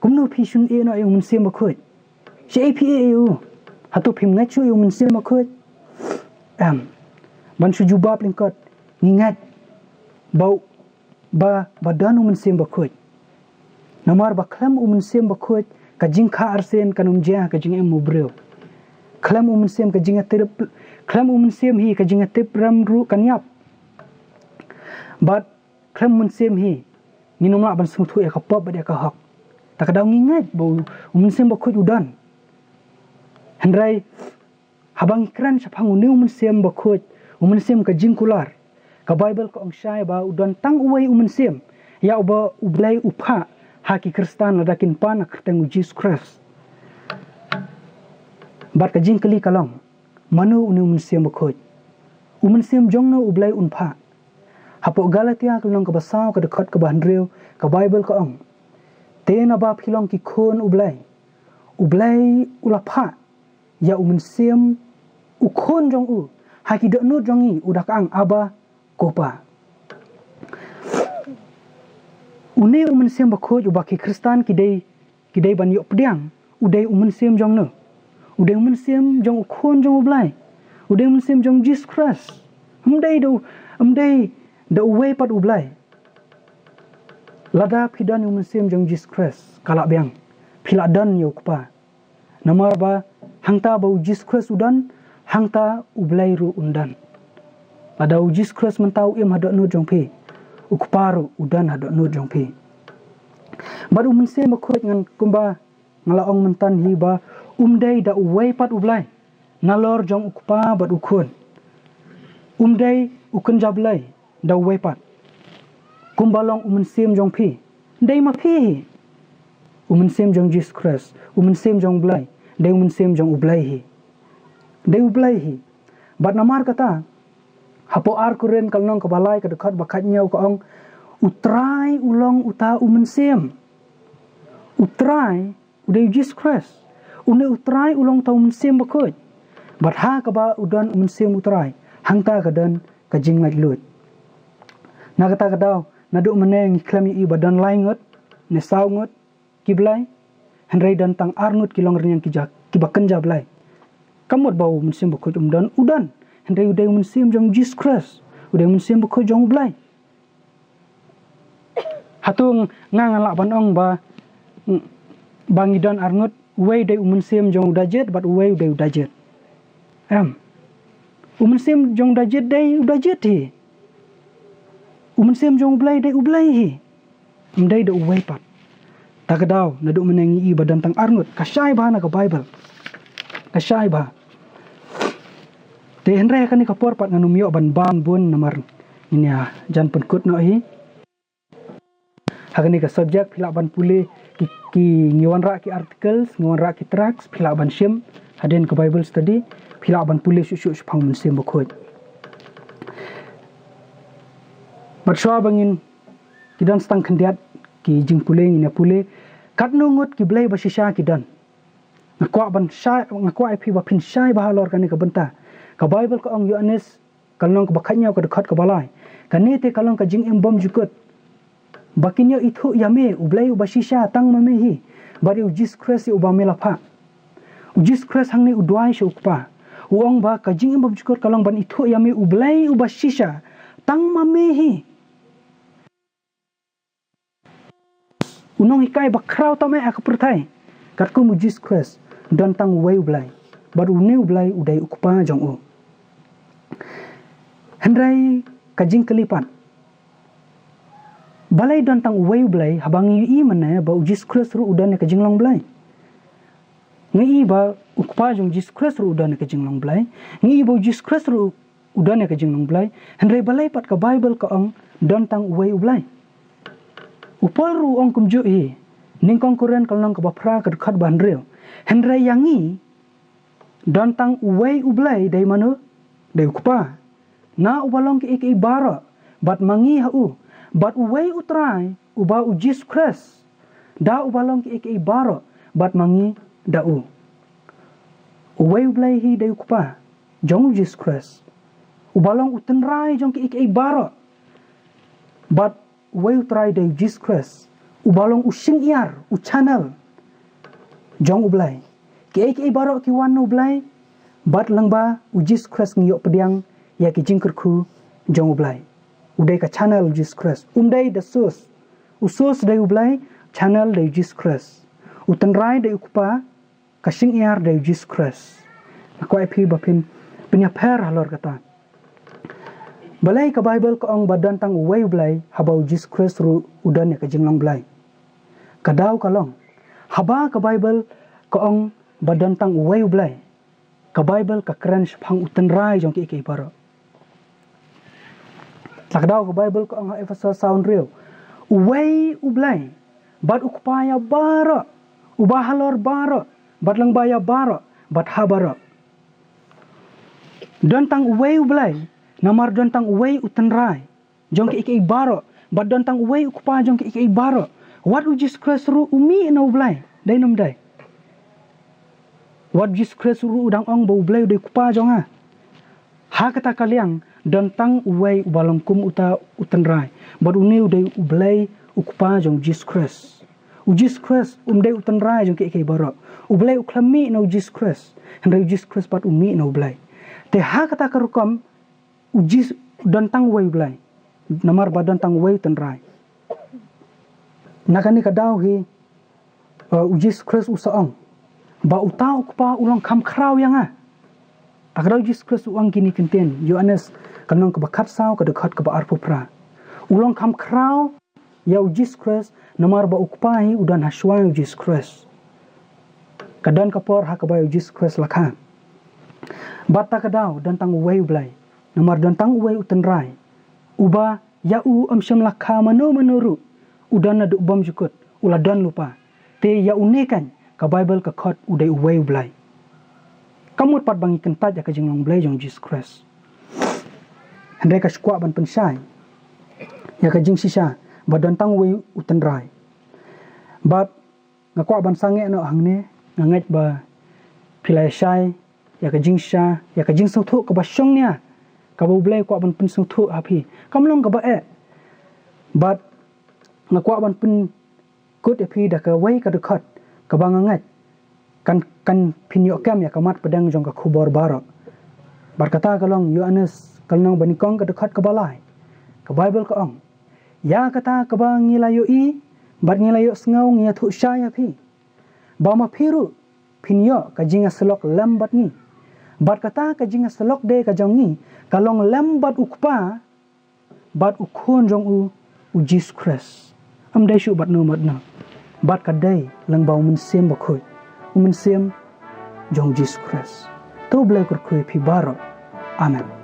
Kumno phi shun ïeh noh ïa U Mynsiem Bakhuid? Shaei phi ïeh ïa u? Hato phim ngeit shuh ïa U Mynsiem Bakhuid? Em. Ban shu jubab lyngkot, ngi ngeit ba, ba, ba don U Mynsiem Bakhuid. Namar ba khlem U Mynsiem Bakhuid ka jingkha arsien kan ym jia ka jingim u briew. Khlem u Mynsiem ka jingïatip, khlem u Mynsiem hi ka jingïatip rem ruh kan ïap. Bad khlem u Mynsiem hi ngin ym lah ban sngewthuh ïa ka pop bad ïa ka hok. Ta ka daw ngi ngeit ba u, u Mynsiem Bakhuid u don. Hynrei haba ngi kren shaphang une u Mynsiem Bakhuid, u Mynsiem ka jingkular, ka Baibl ka ong shai ba u don tang uwei u Mynsiem, ïa uba u Blei u phah ha ki Khristan lada kin pan ha kyrteng u Jisu Khrist. Bad ka jingkylli ka long, mano une u Mynsiem Bakhuid? U Mynsiem jong no u Blei un phah? Hapoh Galatia ka lynnong kaba saw ka dkhot kaba hynriew, ka Baibl ka ong, te naba phi long ki khun u Blei, u Blei u la phah ïa u Mynsiem u Khun jong u ha ki dohnud jong ngi, u da kang, Abba, ko Pa. Une u Mynsiem Bakhuid uba ki Khristan ki dei, ki dei ban ïoh pdiang, u dei u Mynsiem jong no? U dei u Mynsiem jong u Khun jong u Blei. U dei u Mynsiem jong Jisu Khrist. Ym dei da u, ym dei da uwei pat u Blei. Lada phi don ïa u Mynsiem jong Jisu Khrist, ka lah biang phi lah don ïa u Kpa. Namar ba hangta ba u Jisu Khrist u don, hangta u Blei ruh un don. Lada u Jisu Khrist mynta u im ha dohnud jong phi, u Kpa ruh u don ha dohnud jong phi. Bad u Mynsiem Bakhuid, ngan, kumba nga la ong mynta hi, ba um dei da uwei pat u Blei nalor jong u Kpa bad u Khun. Um dei u kynja Blei da uwei pat, kumba long u Mynsiem jong phi. Dei ma phi hi. U Mynsiem jong Jisu Khrist, u Mynsiem jong u Blei, dei u Mynsiem jong u Blei hi. Dei u Blei hi. Bad namar kata, hapoh Ar Korinth ka lynnong kaba lai ka dkhot ba khatñiew ka ong, u Trai u long uta u Mynsiem. U Trai u dei u Jisu Khrist. Une u Trai u long uta u Mynsiem Bakhuid. Bad ha kaba u don u Mynsiem u Trai, hangta ka don ka jinglaitluid. Na kata ka daw, naduh mynne ngi khlem ïohi ba don lai ngut ne saw ngut ki blei, hynrei don tang ar ngut ki longrynïeng ki ja, kiba kynja Blei. Ka mut ba u Mynsiem Bakhuid um don? U don. Hynrei u dei u Mynsiem jong Jisu Khrist. U dei u Mynsiem Bakhuid jong u Blei. Hato nga ngan lah ban ong ba, ba ngi don ar ngut, uwei dei u Mynsiem jong u da jied bad uwei u dei u da jied? Em. U Mynsiem jong u da jied dei u da jied hi. U Mynsiem jong u Blei dei u Blei hi. Ym dei da uwei pat. Ta ka daw, naduh mynne ngi ïohi ba don tang ar ngut, ka shai bha na ka Baibl. Ka shai bha. Te hynrei ha kane ka por pat ngan ym ïoh ban bam bun namar ngin ïa jan pynkut noh hi. Ha kane ka subject phi lah ban pule ki, ki, ngi wanrah ki articles, ngi wanrah ki tracts, phi lah ban shim hadien ka Bible study, phi lah ban pule shuh shuh shaphang u Mynsiem Bakhuid. Bad shuwa ba ngin, ki don sa tang khyndiat ki jingpule ngin ïa pule, katno ngut ki blei ba shisha ki don? Nga kwah ban shai, nga kwah ïa phi ba phin shai bha halor kane ka bynta. Ka Baibl ka ong, Ïoannis ka lynnong kaba khatñiew ka dkhot kaba lai, kane te ka long ka jingim bymjukut, ba kin ïoh ithuh ïa me, u Blei uba shisha, tang ma me hi, bad ïa u Jisu Khrist uba me la phah. U Jisu Khrist hangne u duwai sha u Kpa, u ong ba ka jingim bymjukut ka long ban ithuh ïa me, u Blei uba shisha, tang ma me hi. U nonghikai ba khraw tam eh ha ka pyrthei, katkum u Jisu Khrist, don tang uwei u Blei, bad une u Blei u dei u Kpa jong u. Hynrei ka jingkylli pat, balei don tang uwei u Blei haba ngi ïohi mynne ba u Jisu Khrist ruh u don ïa ka jinglong Blei? Ngi ïohi ba u Kpa jong u Jisu Khrist ruh u don ïa ka jinglong Blei. Ngi ïohi ba u Jisu Khrist ruh u don ïa ka jinglong Blei. Hynrei balei pat ka Baibl ka ong don tang uwei u Blei? U Paul ruh u ong kumjuh hi, nyngkong Korinth ka lynnong kaba phra ka dkhot ba hynriew. Hynrei ïa ngi, don tang uwei u Blei, dei mano? Dei u Kpa, na uba long kiei kiei baroh, bad ma ngi ha u, bad uwei u Trai, uba u Jisu Khrist, da uba long kiei kiei baroh, bad ma ngi da u. Uwei u Blei hi dei u Kpa jong u Jisu Khrist, uba long u tynrai jong kiei kiei baroh. Bad uwei u Trai dei u Jisu Khrist, uba long u shynïar, u channel jong u Blei. Kiei kiei baroh ki wan na u Blei, bad lyngba u Jisu Khrist ngi ïoh pdiang ïa ki jingkyrkhu jong u Blei. U dei ka channel u Jisu Khrist. Um dei da source. U source dei u Blei, channel dei u Jisu Khrist. U tynrai dei u Kpa, ka shyngiar dei u Jisu Khrist. Nga kwah ïa phi ba phin pynïapher halor kata. Balei ka Baibl ka ong ba don tang uwei u Blei, haba u Jisu Khrist ruh u don ïa ka jinglong Blei? Ka daw ka long, haba ka Baibl ka ong ba don tang uwei u Blei, ka Baibl ka kren shaphang u tynrai jong kiei kiei baroh. Ka daw ka Baibl ka ong ha Ephesos saw hynriew, uwei u Blei, bad u Kpa ïa baroh, uba halor baroh, bad lyngba ïa baroh, bad ha baroh. Don tang uwei u Blei, namar don tang uwei u tynrai jong kiei kiei baroh, bad don tang uwei u Kpa jong kiei kiei baroh. Wat u Jisu Khrist ruh u mih na u Blei, dei ne ym dei? Wat u Jisu Khrist ruh u dang ong ba u Blei u dei u Kpa jong nga. Ha kata ka liang, don tang uwei uba long kum uta u tynrai, bad une u dei u Blei u Kpa jong u Jisu Khrist. U Jisu Khrist um dei u tynrai jong kiei kiei baroh. U Blei u khlem mih na u Jisu Khrist, hynrei u Jisu Khrist pat u mih na u Blei. Te ha kata ka rukom, u Jisu, don tang uwei u Blei, namar ba don tang uwei u tynrai. Na kane ka daw hi, uh, u Jisu Khrist u sa ong ba uta u Kpa u long kham khraw ïa nga. Ha ka daw u Jisu Khrist u ong kine ki ktien, Ïoannis ka lynnong kaba khatsaw, ka dkhot kaba arphew phra. U long kham khraw ïa u Jisu Khrist, namar ba u Kpa hi u don ha shuwa u Jisu Khrist. Ka don ka por ha kaba u Jisu Khrist la kha. Bad ta ka daw don tang uwei u Blei, namar don tang uwei u tynrai, uba ïa u ym shym la kha mano mano ruh, u don naduh bymjukut, u la don lypa. Te ïa une kan ka Baibl ka khot u dei uwei u Blei. Ka mut pat ba ngi kyntait ïa ka jinglong Blei jong u Jisu Khrist. Hynrei ka shu kwah ban pynshai ïa ka jingshisha ba don tang uwei u tynrai. Bad nga kwah ban sangeh noh hangne, nga ngeit ba phi la ïa shai ïa ka jingshisha, ïa ka jingsngewthuh kaba shongnia, kaba u Blei u kwah ban pynsngewthuh ha phi. Kam long kaba eh. Bad nga kwah ban pynkut ïa phi da kawei ka dkhot kaba nga ngeit kan, kan phin ïoh kem ïa ka mat pdeng jong ka khubor baroh. Bad kata ka long Ïoannis ka lynnong banyngkong, ka dkhot kaba lai. Ka Baibl ka ong, ïa kata kaba ngi la ïohi bad ngi la ïohsngew ngi ïathuh shai ïa phi, ba ma phi ruh phin ïoh ka jingïasyllok lem bad ngi. Bad kata ka jingïasyllok de ka jong ngi ka long lem bad u Kpa bad u Khun jong u, u Jisu Khrist. Ym dei shuh bad no bad no, bad ka dei lyngba u Mynsiem Bakhuid, u Mynsiem jong u Jisu Khrist. To u Blei u kyrkhu ïa phi baroh. Amen.